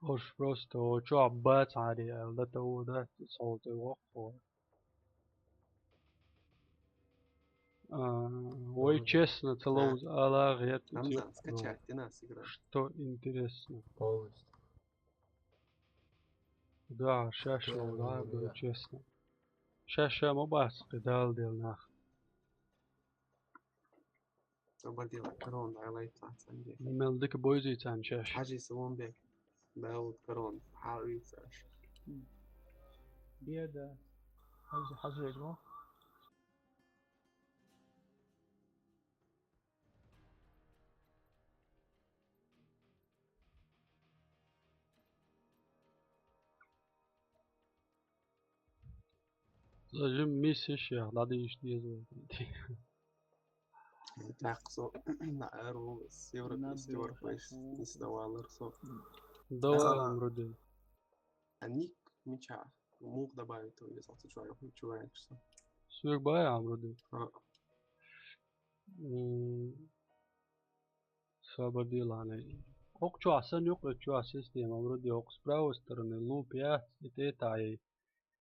Уж просто, о, чохь бац хьари аьлла, дата ву дац, цхьа тӀе воккхо. А, вай честно ца ловза ала гӀерта. Рамзан, скачать дина сигра. Что интересно? Полностью. Да, ша ша ловза, честно. Ша ша ма бац кхы дала дела нах. Собар дела, корона дӀалайта цхьаьна. Мел дика бойзий царна шаьш. Хьажи Саломбек. Дауд, корона хьалуьйцу аш. Беда. Хьажи, хьажи, эго. Зажим миссиш я, дӀадийша деза вай. ТӀаккха со наӀар ву, с Европы, с Европы, с давалар со. Давай, вроде. А ник мича, мух добавить, то есть, а ты чё, я хочу, я что. Сюк бай, а, вроде. А. М, Собар дела хьуна. Окху чохь сан юкъа чохь система, вроде окху с правой стороны луп яц, и тӀе а тӀаьхье.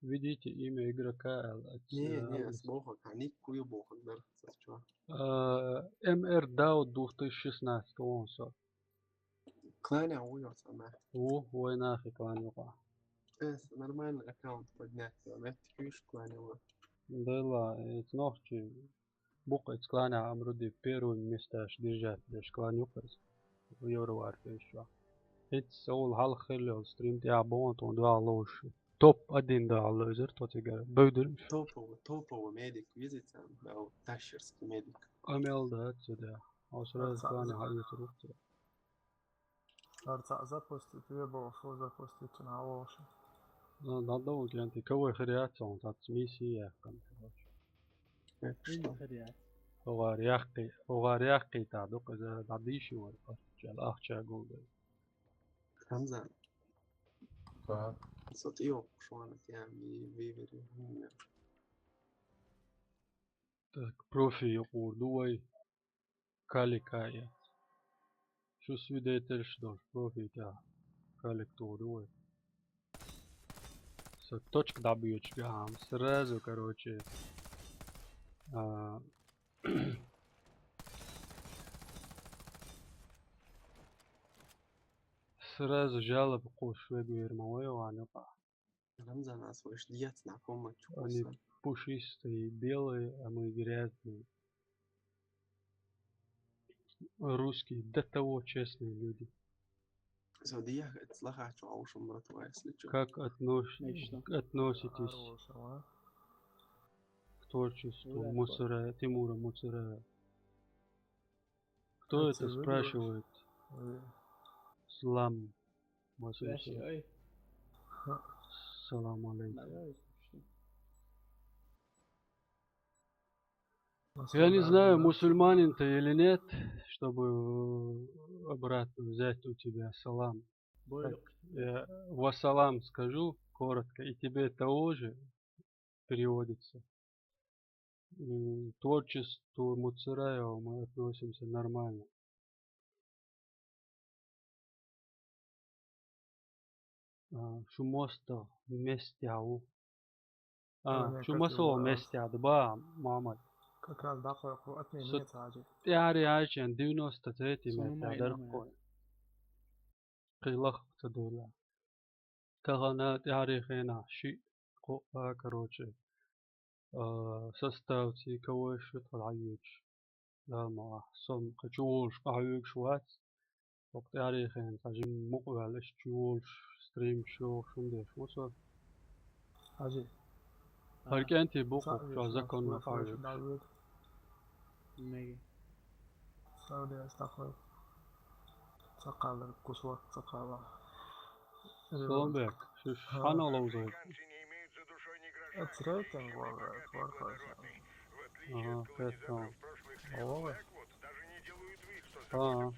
Введите имя игрока, аьлла. Не, не, ас бохург, хьан ник кху ю бохург дара, ас чохь. А, М Р Дауд две тысячи шестнадцать вон со. Кланя ву йо сан нах. Ву, вай нахе клан юкъа. Эс нормальный аккаунт поднять, меттиг юьйш кланя ву. Дела, эс нохчи. Бу-кх эцу кланехь а вроде первый месташ держать деш клан ю-кх иза. Евроварфейс чохь. ХӀинца со вол хьалха хилла йолу стрим тӀехь боху тхуна дуьхьал ловзуш. Топ один дуьхьал ловзура тхо цигара. Бевдира уьш. Топовый, топовый медик везет, да, вот тащерский медик. Амел, да, цу, да. Хьо сразу Арца-, плане за-, хьаоьцур ву цу. Арца запустить, вебал фу запустить, на лошадь. Ну, надо у тебя, ты кого хряться, он так смеси, я там, короче. Э, что? Хряться. Огарякки, огарякки та, док, за, за дыши, вот, чел, ах, чел, голден. Рамзан. Ха. Со тӀе йоккхуш ван, тӀе ми вевери. Так, профи йоккхур ду вай. Калика я. Шу свидетельш долуш профи тӀехь. Калик тухур ду вай. Со точка дӀабоьдуш бехьа, сразу, короче, а, сразу жалоба кхуссуш вегавер ма вай ван юкъахь. Рамзан, ас вайша деза знакомый чу кхуссар. Они пушистые, белые, а мы грязные. Русские, до того честные люди. Со дехьа, это лахачу аушам, братва, если чё. Как отнош-, Отлично. Относитесь Хорошего, а? К творчеству Муцураева, Тимура Муцураева? Кто это спрашивает? Слам. Спрашивай. Салам алейкум. Давай, слушай. Я не знаю, мусульманин ты или нет, чтобы, э, обратно взять у тебя салам. Бойок. Так, я вассалам скажу коротко, и тебе того же переводится. М, творчеству Муцураева мы относимся нормально. А, шу мостагӀа мастех ву. А, шу масо мастех ду ба, Мухаммад? Как раз дакъа кху отменить хьажи. ТӀаьхьарий хьаьжча девяносто третий мастех дара кху. Кхин лахка ца дуьйла. Тахана тӀаьхьарий хенахь шиъ, кхо а, короче, а, составций, ковеши тхо дӀайоьдуш. Дала ма ахь, со кхин чуволуш къахьоьгуш вац. ХӀокху тӀаьхьарий хенахь цхьа жимма мукъа ваьлла, иштта чуволуш, стримаш йохуш, хӀума деш ву со. Хьажи. ХӀара кӀентий бу кху, чохь законно къахьоьгуш. Меги. Саудиас такой. Цакъалар кусок цакъала. Салам бек, шу хьанна ловзур? Эцрей тем более, Warcraft. Ага, кэттон. Ого. Ага.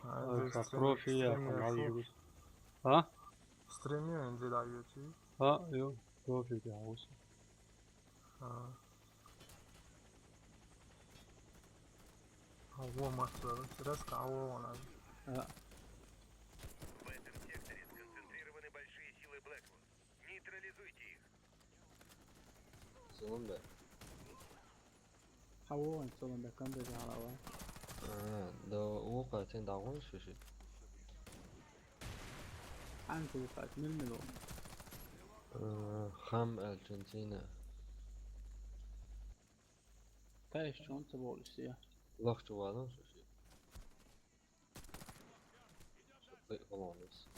А, профи я, хьанна ловзур? А? Стримируем, да, YouTube. А, ё, профи я, усы. А. А, во, Максвелл, интересно, а во он, а? А. В этом секторе сконцентрированы большие силы Блэквуд. Нейтрализуйте их. Зомби. А во он, зомби, кам да жала ва? А, да, вукъа тен дагон шиши. Анкул кат, мил мил он. А, хам Аржентина. Тайш чон ца болуш я. Лахчу валан шиши. Шо тайх балонус.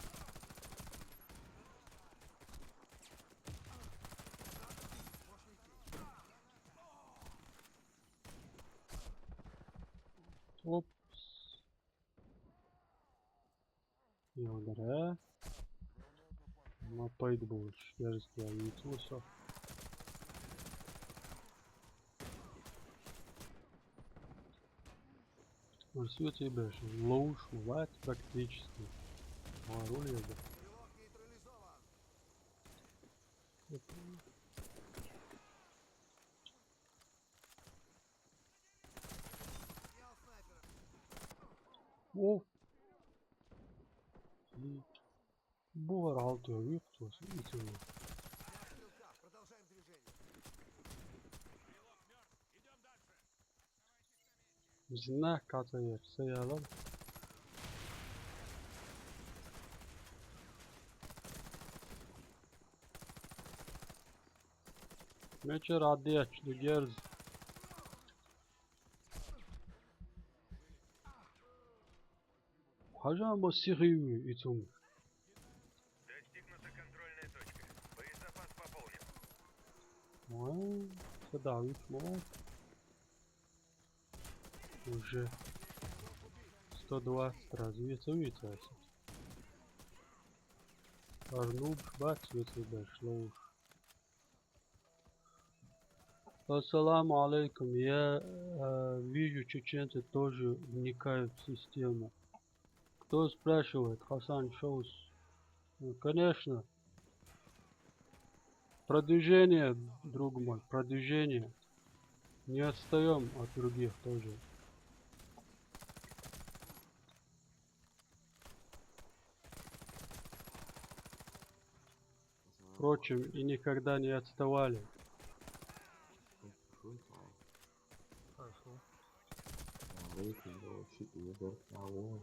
Опс. Йодара. Ма пайда болуш, дерзкий яйца усо. Марсио тебе же лоуш ват практически. Вару я. О! Бу вара хьалта вуьйху цо, и ца вуьйху. Знак кхаьчна яц, са ялар. Мечера дечу, ду герз. Хажама сири и цум. Достигнута контрольная точка. Боезапас пополнен. Ой, сюда ведь мог. Уже сто двадцать развития, видите, Арнуб, бац, если дошло уж. Ассаламу алейкум. Я э, вижу, чеченцы тоже вникают в систему. Кто спрашивает? Хасан Шоус. Ну, конечно. Продвижение, друг мой, продвижение. Не отстаем от других тоже. Впрочем, и никогда не отставали. Хорошо. Вийти до щиту, я зараз на вогонь.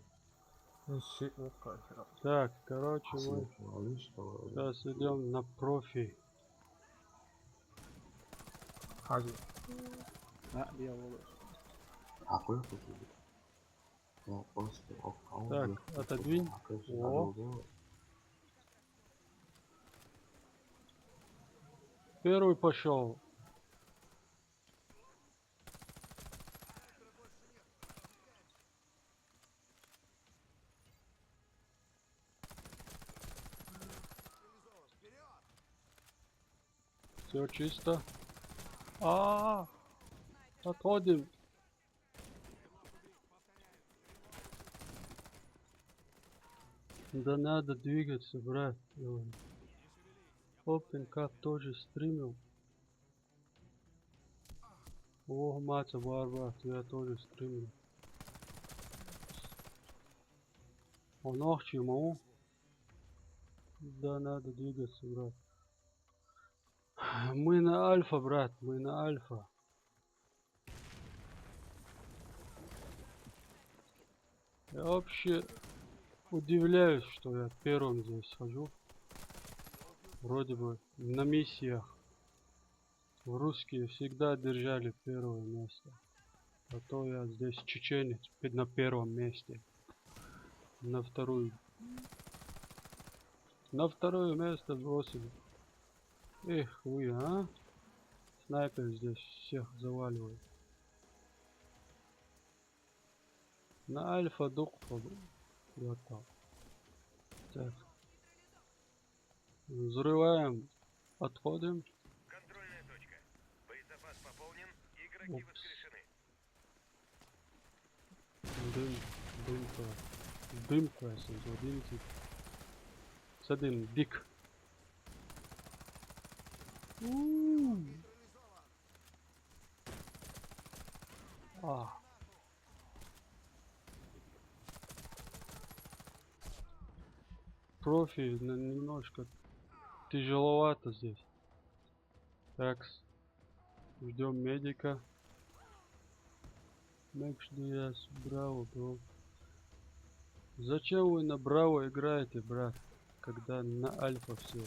Ну, щит, ну, как, Так, короче, мы Малыш, сейчас идем на профи. Хази. А, дьяволы. А кое кто будет? Ну, просто ок, а он Так, будет. Отодвинь. А, конечно, О. надо было. Первый пошел. Все чисто. А, отходим. Да надо двигаться, брат. Ой. Open Cup тоже стримил. О, мать, бар, брат, я тоже стримил. Он охчи, маму. Да надо двигаться, брат. Мы на альфа, брат, мы на альфа. Я вообще удивляюсь, что я первым здесь схожу. Вроде бы на миссиях русские всегда держали первое место. А то я здесь чеченец пе- на первом месте. На вторую. На второе место бросили. Эх, вы, а? Снайпер здесь всех заваливает. На альфа дух. Ладно. Так. Взрываем. Отходим. Контрольная точка. Боезапас пополнен. Игроки Упс. воскрешены. Дым, дымка. Дымка, если один тип. С один дик. У. А. Профи на- немножко тяжеловато здесь. Так, ждем медика. Макс Диас, браво, бро. Зачем вы на браво играете, брат, когда на альфа все?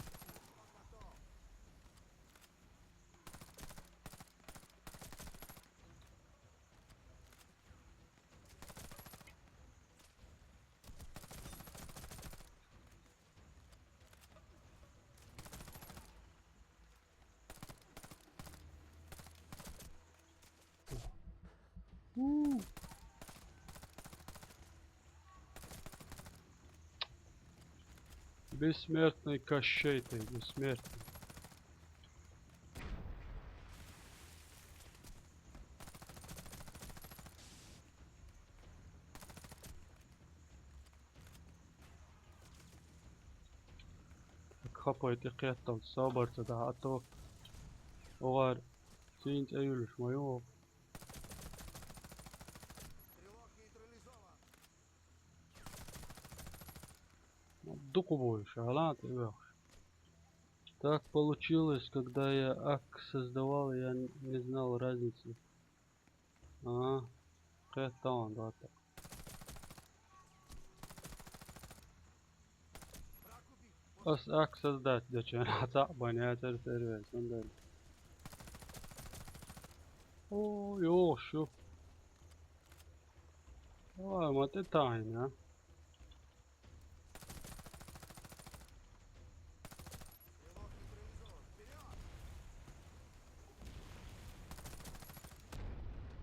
Бессмертный Кощей ты, бессмертный. Хапайте кеттал, собарца да, а то огар синт эюлш моё. Дукубой, шалат, эх. Так получилось, когда я ак создавал, я н- не знал разницы. А, кеттал, да, так. Ас ак создать, да чё, а так понятно, сервер, сандал. О, ё, шу. Ой, ма ты тайна.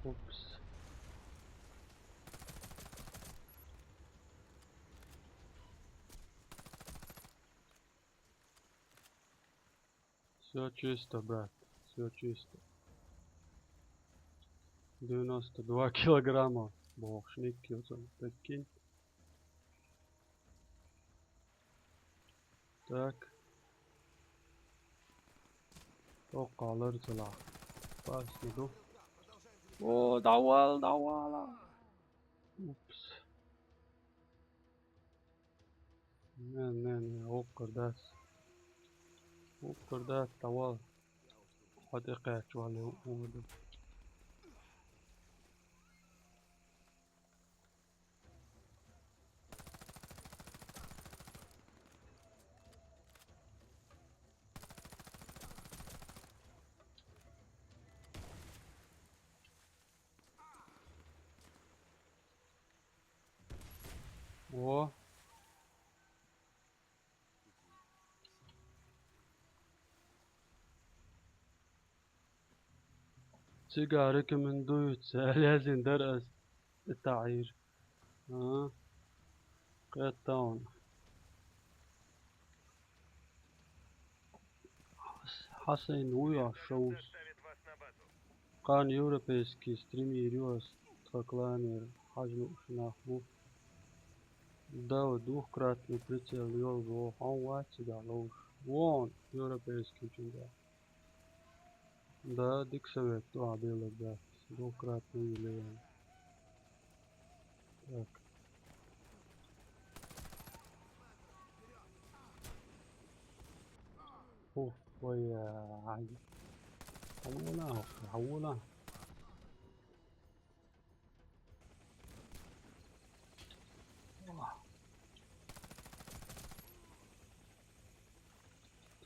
Упс. Всё чисто, брат. Всё чисто. Девяносто два килограмма. Бог, шники, вот он, прикинь. Так. О, къалыр цыла. Пасмыду. О, давал, давала. Упс. Не, не, не, оккырдас. Оккырдас, давал. Хатикъячвали умуду. О. Цига рекомендуется. Лязин дар ас. Таир. А. Кэтаун. Хас-, Хасен уя шоус. Къан европейский стрим ириос тхакланер хажну шнахму. Да, двухкратный прицел ёл го, хан ватсига лоуш. Вон, европейский чунда. Да, дик совет, а, белый, да. Двукратный или... Так. Ух, ой, ай. Хавула, хавула.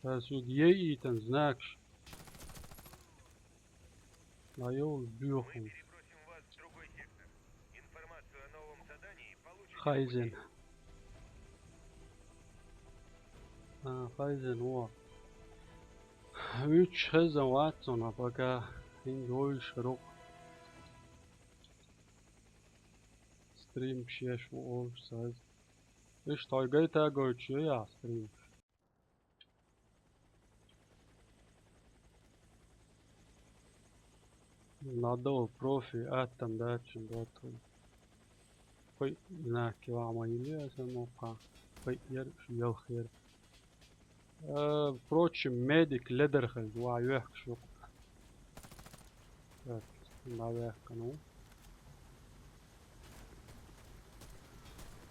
Тас юг ей итан знакш. Айол бюхун. Хайзен. А, Хайзен, о. Уьч хезан ваццана пока. Хин дойш рук. Стрим шеш у олш саз. Иш той гайта гойчу я стрим. Надо профи аттан датчин доту. Хой, на, килама или аса мокка. Хой, ер, шу ел хер. Э, впрочем, медик ледер хай, ва, вехк шук. Так, наверх, ну.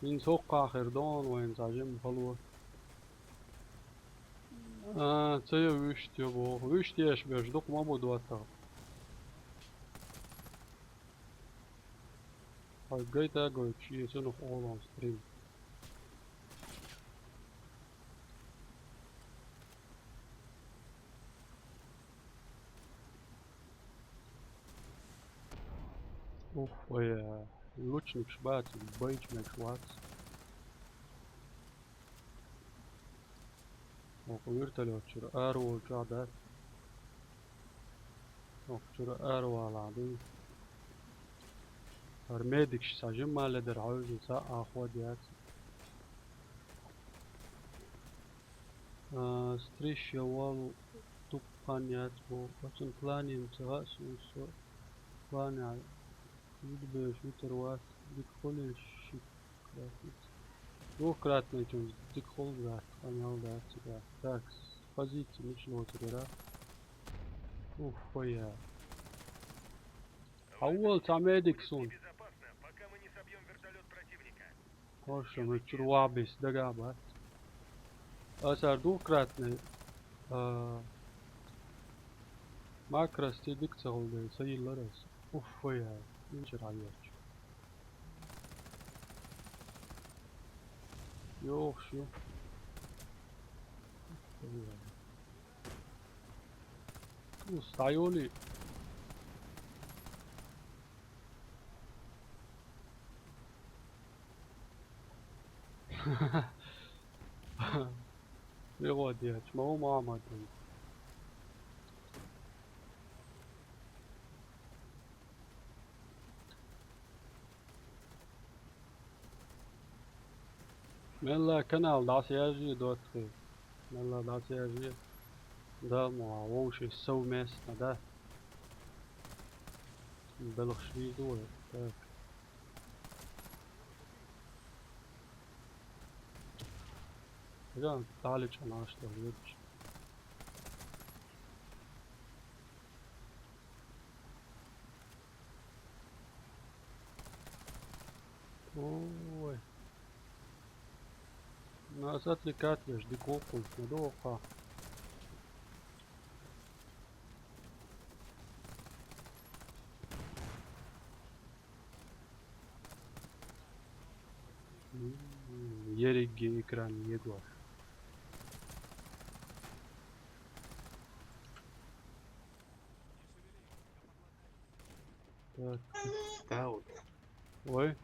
Ин сокка хердон, вайн сажем халу. А, це я вишт, я бо. Вишт еш беш, док ма буду ата. Ай, гайта гой, чи сунух олон стрим. Ух, ой, э, лучник шбац, бэйч мэк швац. Ох, вертолёт чур, ар вол чур, да. Ох, чур, ар вала, да. Ар медик ш сажим мале дер, хавжин са ахва диац. А, стриш я вал туп паняц, бо, очень планим цага сусо. Планя, юдбеш, ютерват, дик холин шик. Двухкратный чун, дик хол, да, понял, да, тебя. Так, с позиции начало тебя, да? Ух, хуя. А вот, а медик сун. Безопасно, пока мы не собьем вертолет противника. Хорошо, мы чурвабис, дагабат. Асар двухкратный, а, макрос те дик цалды, саиларас. Уф, хуя, инчер авиач. Ёх, шу. Устаёли. Пригодец, мама, мама. Мелла канал дӀасаяжъе доцци. Мелла дӀасаяжъе. Да, ма вовши совместно, да. Белхаш вижу. Так. Да, талич наш то вижу. Ой. Нас отвлекать лишь, дикохуй, надо оха. М, ерегге экран егор. Так. Дауд. Ой.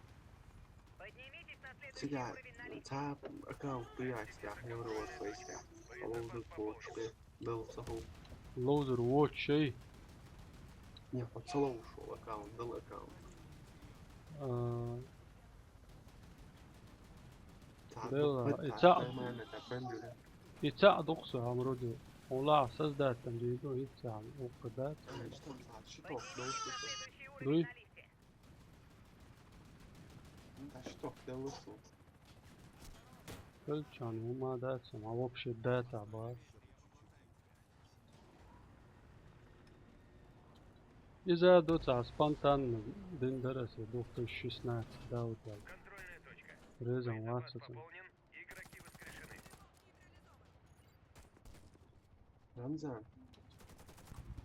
Цигара, цап аккаунт дуяйста, евро вот фейста. Лоудер почты, дал цаху. Лоудер вот шей. Не, вот целоушал аккаунт, дал аккаунт. А, Цап Дала, дукха и цап, тайма на тапан дюре. И цап дукха со амруди. Ола создать там дюйду, и цап, укха да. А, что там за щиток? Да что ты? Дуй. Ну, да щиток, да лысу. Кольчан, ума да, сама вообще да, таба. Иза дуца спонтанно день дорослый две тысячи шестнадцать, да, вот так. Резом вацаться. Рамзан.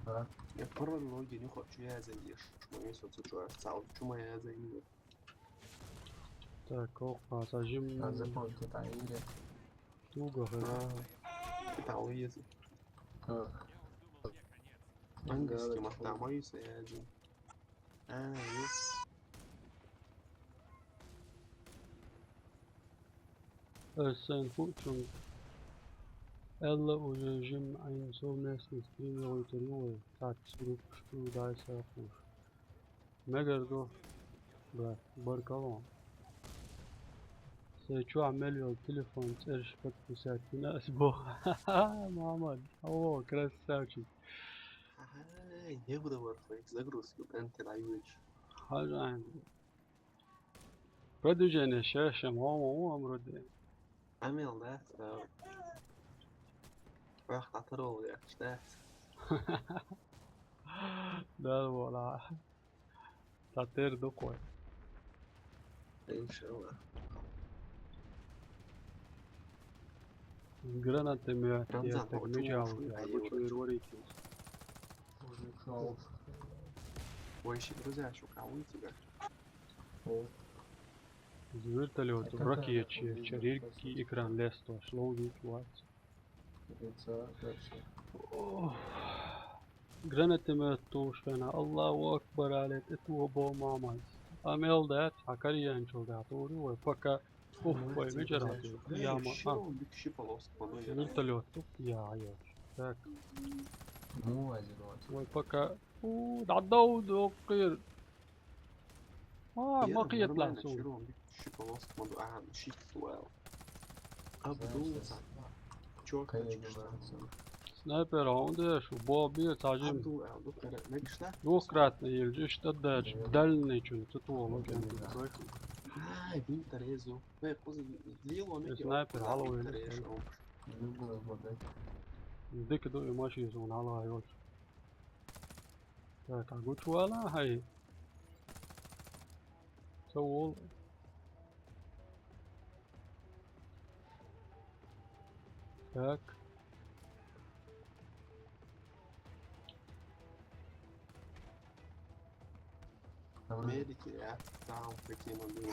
А? Я параллоги не хочу, я заешь. Мои соцучу, я стал, чума я заиму. Так, ох, а сажим. А запомни, это Индия. Туго, ага. А, это уезд. А. Английский. Да, махта, да, мои связи. А, есть. Сэн хучун. Элла уже жим айн совместный стрим его интервью. Так, группу дай сахуш. Мегарду. Брат, баркалло. Се чуа мел йол телефон цӀерш подписать дина ас бо. Мамад. О, красавчик. Ага, не буду варфейк, загрузки, энтер айвич. Хажан. Продвижение шеша, мама, о, амруде. Амел, да? Вах, атарол, я, да? Да, вола. Татер духой. Иншалла. Гранатомет, Рамзан, я так мечал, я хочу верварить. Уже шел. Ой, ещё, друзья, ещё кого у тебя? О. Из вертолёта, это ракет, как это, чарирки, экран лес, то шло увидеть, вот. Гранатомет тушена. Аллаху акбар, алет, это обо мамаз. Амел дат, а карьянчул дат, ури, ой, пока. Ух, ой, мечера. Я, ма, а. Вертолёт, я, я. Так. Ну, азерот. Ой, пока. У, да, да, да, охир. А, я, макет нормально, лансу. Чё он бит-, щипалос, мод-, а, щит, well. Абдул, чё, конечно. Снайпер, а он деш, бо бьёт, а жим. Абдул, а, ну, кара-, не гишна? Двукратный елжи, что дальше? Дальний чё, тут вон, окей. А, винтер езу. Э, позы, лил он, снайпер, алло, винтер езу. Любой воды. Дык ду и маши езу, он алло, а ёль. Так, а гучуала, хай. Со ол. Так. Медики, я там какие могу.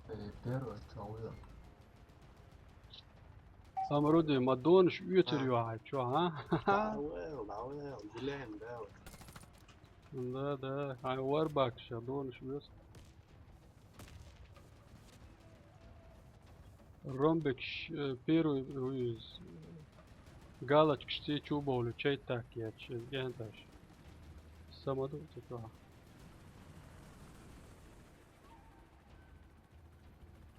Э, первый, чё, уйдём. Самруди, ма донаш уьйцар юахьа, чу, а? Да, well, да, well, гуляем, да, вот. Да, да, ай, варбак ша донаш уьйц. Ромбик, э, первый из галочка шти чу бовлу, чей так я, чей генташ. Самоду, типа.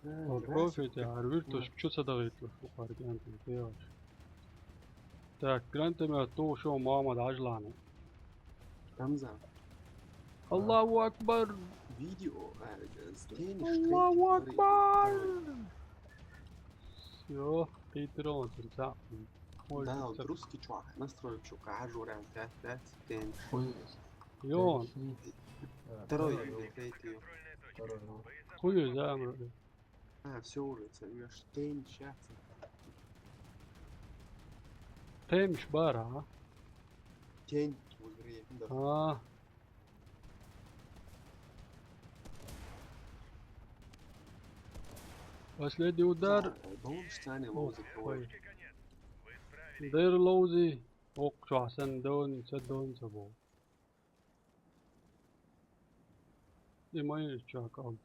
О, профит, я, арвир то, что садагит, что парк, я, там, пьёшь. Так, гранатомёт, то, что мама даже лана. Хамза. Аллаху Акбар! Видео, а, э, стенишь, Аллаху Акбар! Всё, Питер, он там. Да, вот русский чувак, настрой, чё, кажу, ряд, да, да, стенишь. Хуй. Ё. Третий. Второй, второй, третий. Второй, ну. Хуй, да, вроде. А, всё уже, сорвёшь. Тень, щас. Темш бара, а? Тень в игре, да. А. Последний удар. Да, э, дом, что они лозят, ой. Дэр лоузи. Ох, чё, сэн дон, сэн дон, сэн бо. И мои чё, как?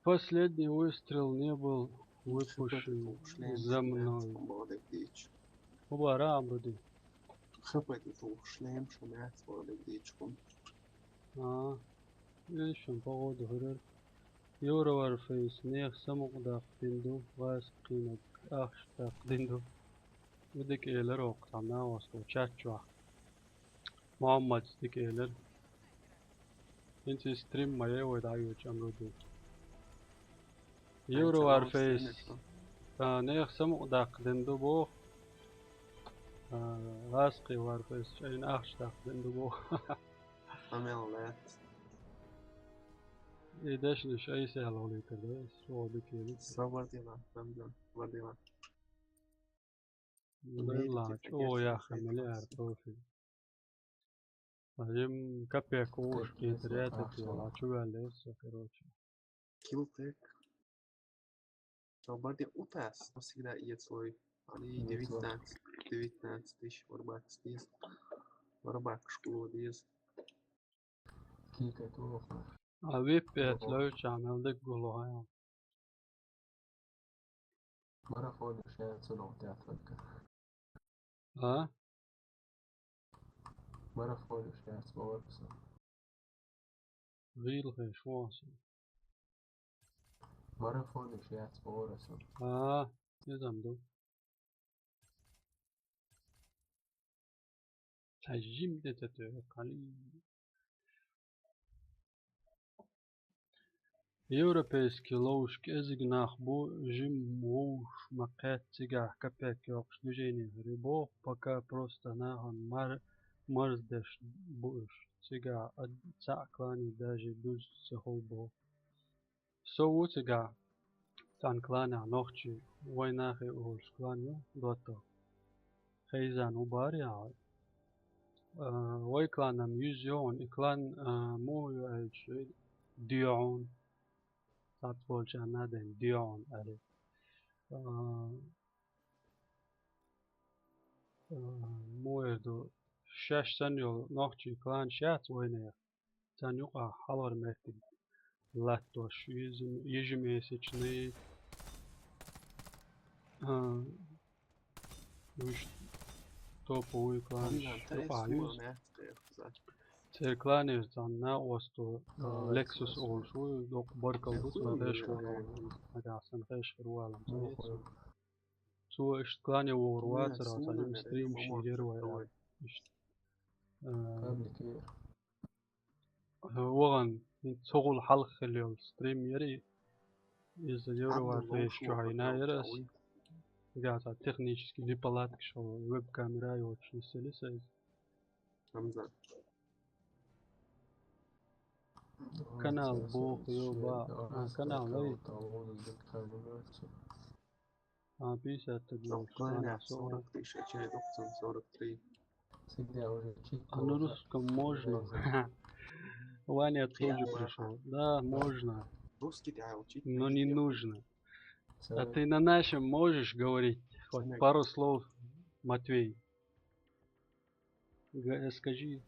Последний выстрел не был выпущен за мной. Хапати тулуш лэм шумяц баладаг дийчу. Хабар амбуди. Хапати тулуш лэм шумяц баладаг дийчу. А, ишин погода хурар. Евроварфейс нех самукъ дакъдинду, вайс къинаг ахш дакъдинду. Удик элэр окъ, тамна осто чачва. Мухаммад стик элэр. Инци стрим мае вай даю чамруди. Евро Warface. А, нех самукъ дакъдинду бо. А, Ласки Warface, чайн ахш дакъдинду бо. Амел лет. И дешни шай се алолитер, да, шо дикели. Сабардина, сабардина, сабардина. Лелач, о, я хамили ар профиль. Один копейка уж китрет, это лачу валес, короче. Килтек. Сабарди утас, всегда иет свой. Они девятнадцать, девятнадцать тысяч варбакс дез. Варбак школу дез. Кика туох. А вип этлөө чамел дик гулугай. Марафон шея цунов театрка. А? Марафон шея цунов. Вил хэ шуоса. Марафон шея цунов. А, не знам, да. Тажим дэ тэтэ кали. Европейский лоушк эзиг нах бу жим лоуш макет цигах капек ёкш движение рыбо, пока просто нахан мар-, марздеш буш цигах ад-, ца клани даже дуз цехол бо. Со уцига тан клана нохчи войнахи уолш клан ю дото. Хейзан убари а. Э, вой кланам юз ён, и клан, э, му ю айч дион. Сат болча наден дион ари. Э, э, му эрду шаш сан ю нохчи клан шац войнах. Цан юкъа халвар мертин. Латтош, ежем-, ежемесячный. А, уж топовый клан. Юкъа, юж. Церкланер цан на осто, а, Lexus олшу, док баркал бу, смотришь, вот, а, да, сан хэш руалам. Цу ишт клане вогруа цара, цан стрим ширер вайра. Ишт. А, Оған цоғыл халых хелел стрим ери из Евровар фейс чуайна ерес. Гата технический неполадки шо веб-камера йоч нисели сайз. Хамза. Канал бох йо ба. А, канал эй. А, пятьдесят два. Сорок тысяч, а через опцию сорок три. А на русском можно? Ваня тоже пришел. Да, можно. Но не нужно. А ты на нашем можешь говорить? Хоть пару слов, Матвей. Г-, скажи.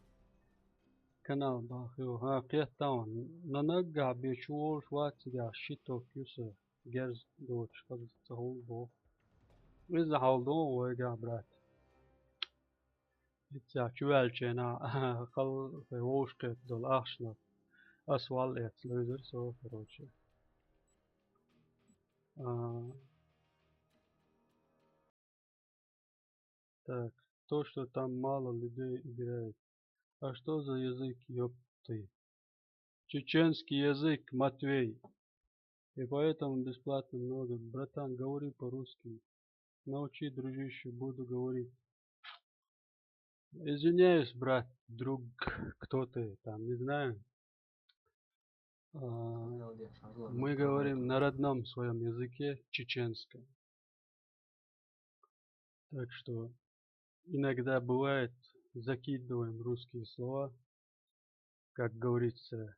Канал бахио. А, пятаун. На нагга бичуол шватига щиток юса. Герз доч, хазца хол бо. Из за хол до, ойга, брат. Иця чувалчена, хал, вошкет дол ахшна. Асвал эц, лойзер со, короче. А, так, то, что там мало людей играет. А что за язык, ёпты? Чеченский язык, Матвей. И поэтому бесплатно много. Братан, говори по-русски. Научи, дружище, буду говорить. Извиняюсь, брат, друг, кто ты там, не знаю. А, мы говорим на родном своем языке, чеченском. Так что иногда бывает, закидываем русские слова, как говорится,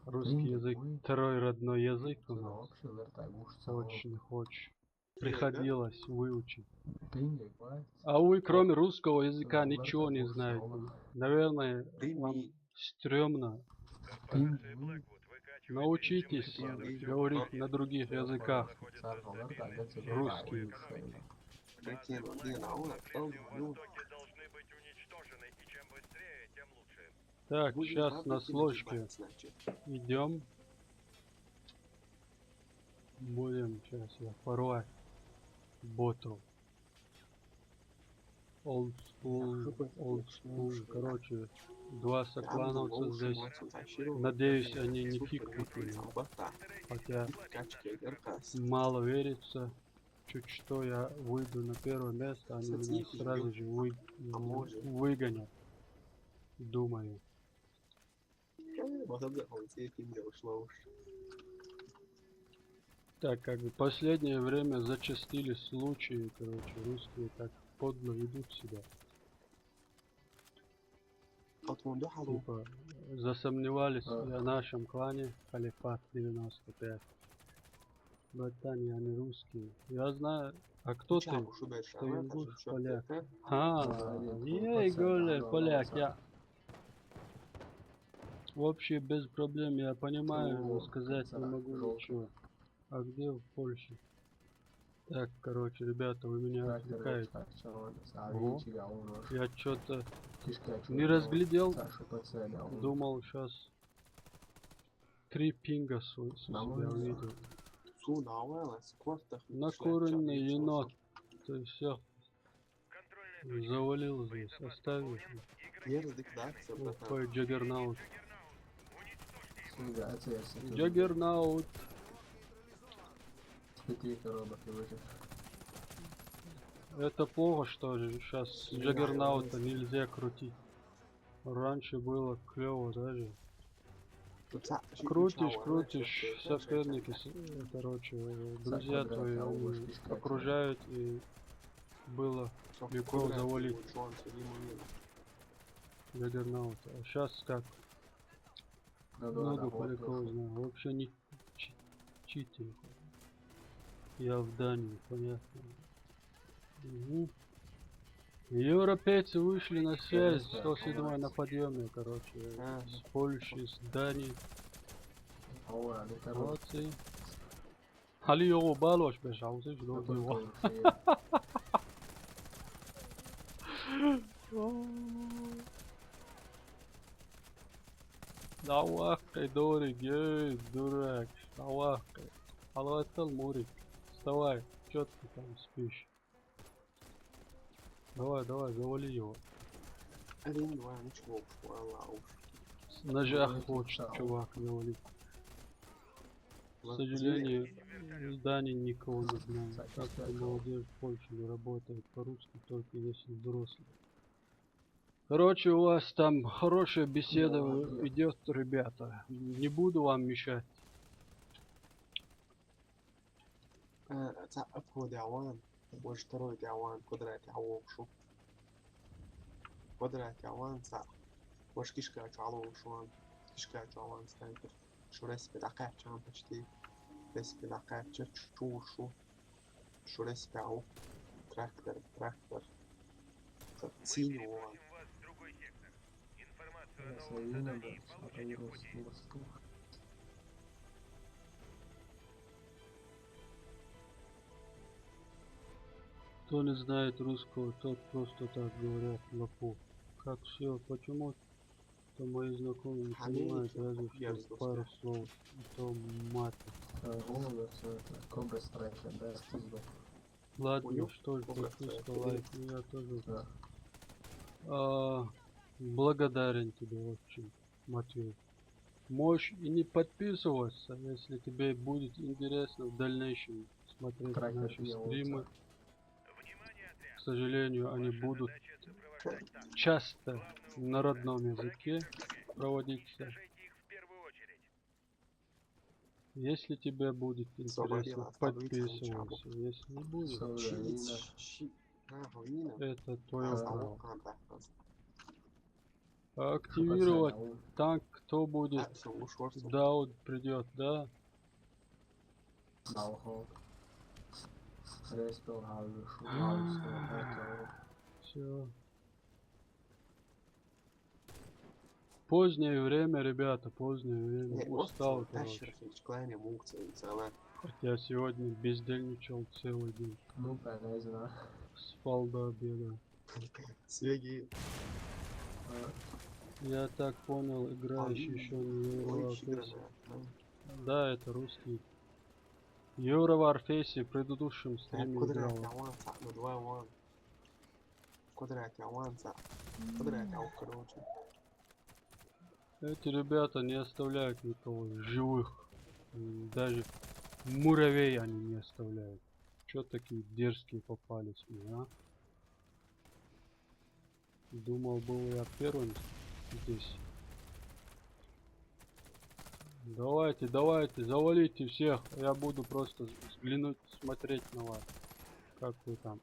русский язык, второй родной язык у нас. Очень хочешь. Приходилось выучить. А вы, кроме русского языка, ничего не знаете. Наверное, вам стрёмно. Научитесь говорить на других языках. Русский. Так, сейчас на сложке идем. Будем сейчас я порвать боту. Old school, old school. Короче, два соклановца здесь. Надеюсь, они не пикнут меня. Хотя мало верится. Чуть что, я выйду на первое место, они меня сразу же вы-, выгонят. Думаю. Так, как бы последнее время зачастили случаи, короче, русские так подло ведут себя. Типа, засомневались о нашем клане Халифат девяносто пять. Братан, я не русский. Я знаю. А кто ты? Что, ингуш, поляк? А, я и говорю, поляк, я. Вообще без проблем, я понимаю, но сказать не могу ничего. А где в Польше? Так, короче, ребята, вы меня отвлекаете. Ого. Я что-то не разглядел. Думал, сейчас три пинга с-, с себя увидел. Накуренный енот. Ты все завалил здесь, оставил. Опа, Джаггернаут. Джаггернаут. Это плохо, что ли? Сейчас Джаггернаута нельзя крутить. Раньше было клево даже. Крутишь, крутишь, соперники, с-, короче, друзья твои, они окружают, и было легко завалить Джаггернаута. А сейчас как? Много поляков знаю. Вообще не чи-, читинг. Я в Дании, понятно. Европейцы вышли на связь, сто седьмой на подъеме, короче, с Польши, с Дании. Молодцы. Али йоғу балош беш, аузы ждоты йоғу. Давай, Дорик, ей, дурак, давай. Алатал, Мурик, вставай, чё ты там спишь? Давай, давай, завали его. Один, два, ничего, вала уж. Ножа хочет, чувак, завалить. К сожалению, в Дании никого не знаю. Так что молодежь в Польше не работает по-русски, только если взрослые. Короче, у вас там хорошая беседа идет, ребята. Не буду вам мешать. Э, ца-, обходя ван, больше второй дяван, квадрат я вовшу. Квадрат я ван, ца-, больше кишка чалу шуан, кишка чалу снайпер. Шу респи да качан почти. Респи да кача чушу. Шу респи ау. Трактор, трактор. Ца-, синего ван. Кто не знает русского, тот просто так говорят лапу. Как все? Почему что мои знакомые не понимают разве что пару слов, и то мата. Э, Голос, это, Кобра Страйкер, да, что сдох. Ладно, что ж, подписка, лайк, ну я тоже. Да. А, благодарен тебе очень, Матвей. Можешь и не подписываться, если тебе будет интересно в дальнейшем смотреть Трекер наши делается. Стримы. К сожалению, они будут часто на родном языке проводиться. Если тебе будет интересно, подписывайся. Если не будет, Саудовина. это твое А, право. Хапацаля. Активировать Ау. танк, кто будет? Дауд придет, да? Даухо. Респел Гаузу, Гаузу, это, Все. Позднее время, ребята, позднее время. Устал, короче. Хотя сегодня бездельничал целый день. Ну, полезно. Спал до обеда. Сегодня Я так понял, играешь еще на Еврофесте. Да, это русский. Евроварфейсе в предыдущем стриме Квадрат играл. Аванца на два ван. Квадрат Аванца. Квадрат Аванца, короче. Эти ребята не оставляют никого живых. М, Даже муравей они не оставляют. Чё такие дерзкие попались мне, а? Думал, был я первым здесь. Давайте, давайте, завалите всех. Я буду просто взглянуть, смотреть на вас. Как вы там?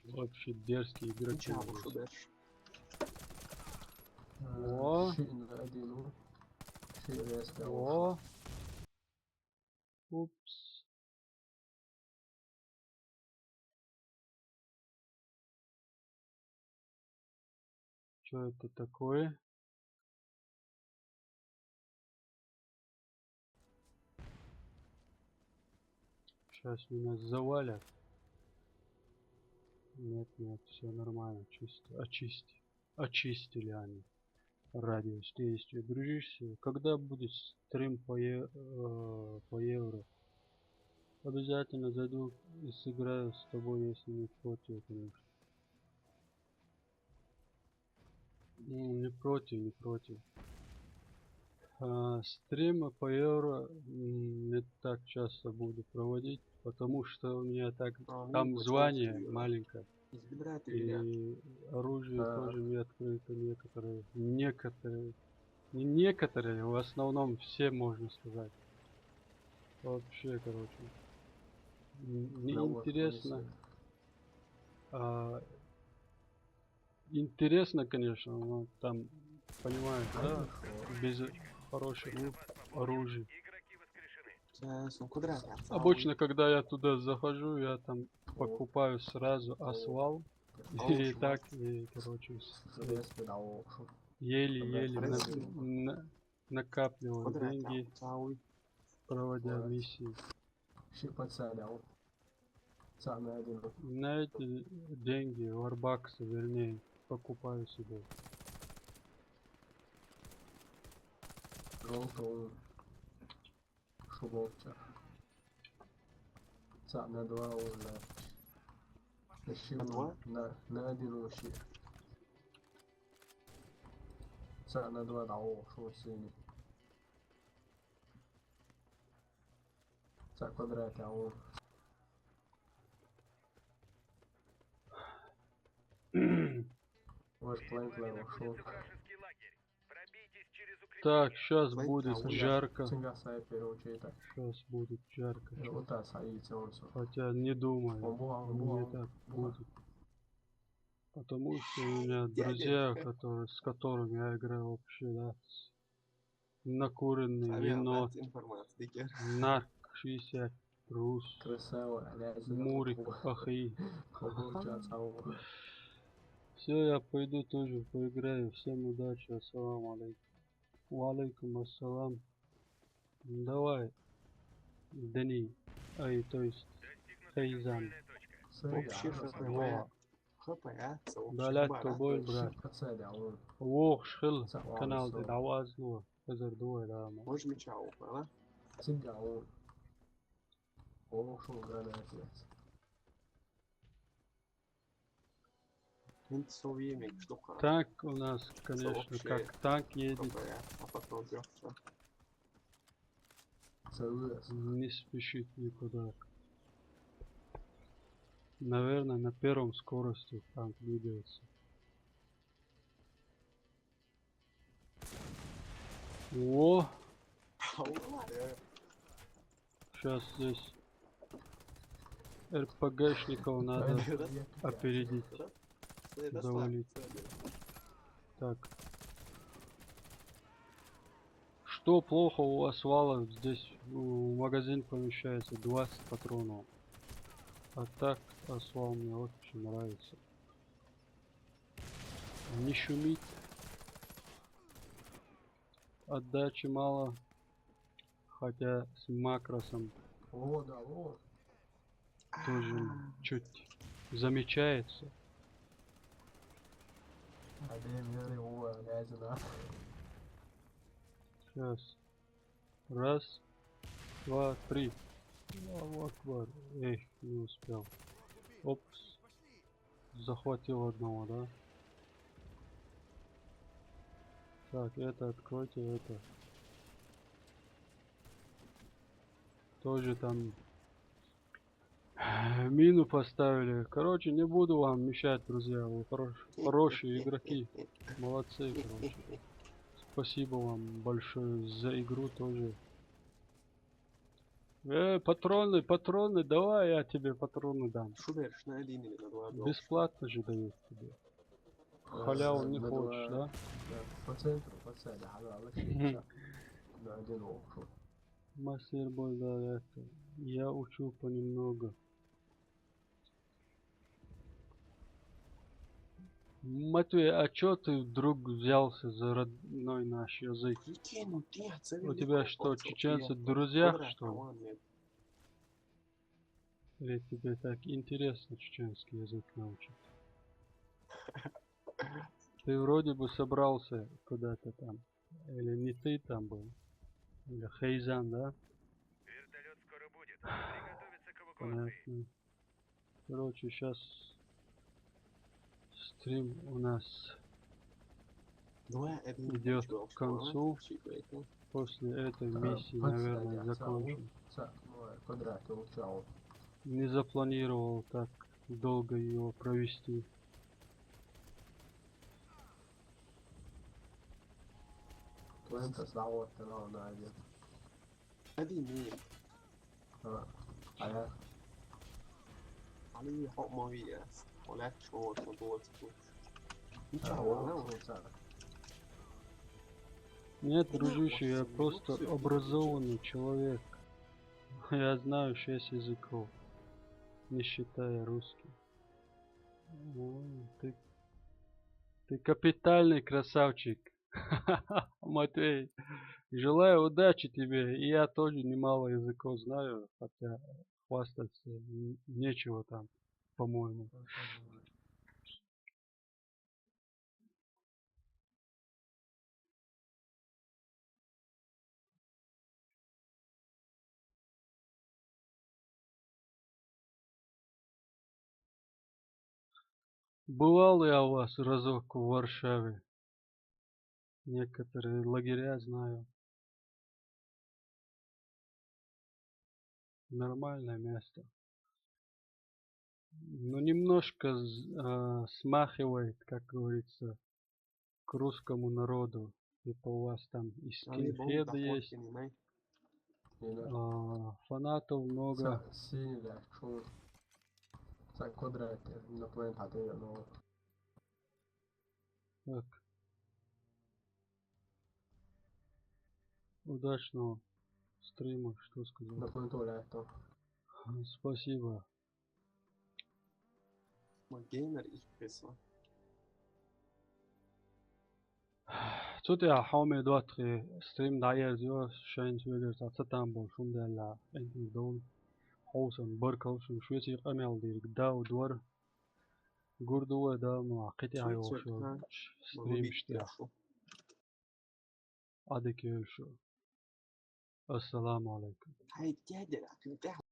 Вообще дерзкие игроки. Ничего, Здесь. Шубеш. О. Ши на один, ну. Ши резко. О. Упс. Что это такое? Сейчас меня завалят. Нет, нет, все нормально, чисто. Очисти. Очистили они. Радиус действия. Дружище, когда будет стрим по, е- э, по евро? Обязательно зайду и сыграю с тобой, если не против, конечно. Ну, не против, не против. А, стримы по евро м, не так часто буду проводить, потому что у меня так там звание маленькое. И оружие А. Тоже не открыто некоторые. Некоторые. Не некоторые, в основном все, можно сказать. Вообще, короче. м, Да вот, Неинтересно. конечно. А, интересно, конечно, но там, понимаешь, да? Хорошо. Без хороших оружий. Сейчас, ну квадрат Аванца. Обычно, когда я туда захожу, я там покупаю сразу асвал. И так, и, короче, с- Резко, да, ошиб. еле-еле Красиво. на- на- накапливаю Квадрат деньги, Аванца. проводя Вот. миссии. Ши пацалял. Самый один. На эти деньги, варбаксы, вернее, покупаю себе. Желтого. Шубовча. Ца на два уже. Ещё На два? На, на один вообще. Ца на два, да, о, шо синий. Ца квадрат, а о. Ваш план, план, шо. Так, сейчас будет жарко. Цинга сай первого чей так. Сейчас будет жарко. Вот та сай, он всё. Хотя не думаю, Бомбу, не бомбу, так бомбу. Будет. Потому что у меня друзья, которые, с которыми я играю вообще, да, с- накуренный енот, Информация. нарк шестьдесят, рус, Красава, аля, мурик, пахи. Хабурча, цао. Все, я пойду тоже поиграю. Всем удачи, ассаламу алейкум. Ва алейкум ассалам. Давай, Дани, ай, то есть, Фейзан. Сырья, Вообще, раз, что два. Папа, я? Со вообще Далат барат тобой, вообще. Брат. Пацаны, а он Вох шхил са канал валсо. Дед авазло. Хазар дуай рама. Можем чао, а? Синда он. О, шо гранат есть. Танк у нас, конечно, как танк едет. Не спешит никуда. Наверное, на первом скорости танк двигается. О! Сейчас здесь РПГшников надо опередить. Завалить. Так. Что плохо у Асвала? Здесь в магазин помещается двадцать патронов. А так Асвал мне очень нравится. Не шумит. Отдачи мало. Хотя с макросом О, да, о. Тоже чуть замечается. Сейчас. Раз, два, три. Аллаху акбар. Эх, не успел. Опс. Захватил одного, да? Так, это откройте, это. Тоже там мину поставили. Короче, не буду вам мешать, друзья. Вы хорош-, хорошие игроки. Молодцы, короче. Спасибо вам большое за игру тоже. Э, патроны, патроны, давай я тебе патроны дам. Шо береш, на один или на два? Бесплатно же дают тебе. Халяву не хочешь, да? Да, по центру, по центру, да, да, да. На один округ. Мастер бой, да, это. Я учу понемногу. Матвей, а чё ты вдруг взялся за родной наш язык? У тебя что, чеченцы друзья, что ли? Или тебе так интересно чеченский язык научить? Ты вроде бы собрался куда-то там. Или не ты там был? Или Хейзан, да? Вертолёт скоро будет. Приготовиться к эвакуации. Понятно. Короче, сейчас стрим у нас идёт к концу. После этой миссии, наверное, закончим. Не запланировал так долго его провести. Плента слава, канал найден. Один мин. А, а я? Али хо мовия. Олег шо вот вот вот. Ничего, да, вот так. Нет, дружище, я просто образованный человек. Я знаю шесть языков, не считая русский. Ой, ты, ты капитальный красавчик. Матвей, желаю удачи тебе. И я тоже немало языков знаю, хотя хвастаться н-, нечего там, по-моему. Бывал я у вас разок в Варшаве. Некоторые лагеря знаю. Нормальное место. Но немножко з-, а, смахивает, как говорится, к русскому народу. Типа у вас там и скинхеды есть, а, фанатов много. Так. Удачного стрима, что сказал? Спасибо. Геймер их кресло. Цути а хауме дуатхи стрим дайер зио шайн свегер са цатам бол шум дала энди дол. Хаусан баркал шум швеци амел дирк дау дуар. Гурда вай да, ма кхетий хьайволуш йолу ха. стримаш тӀехь. Ӏадика йойла шу. Ассаламу алейкум. Хьай дядя, а ты тӀехь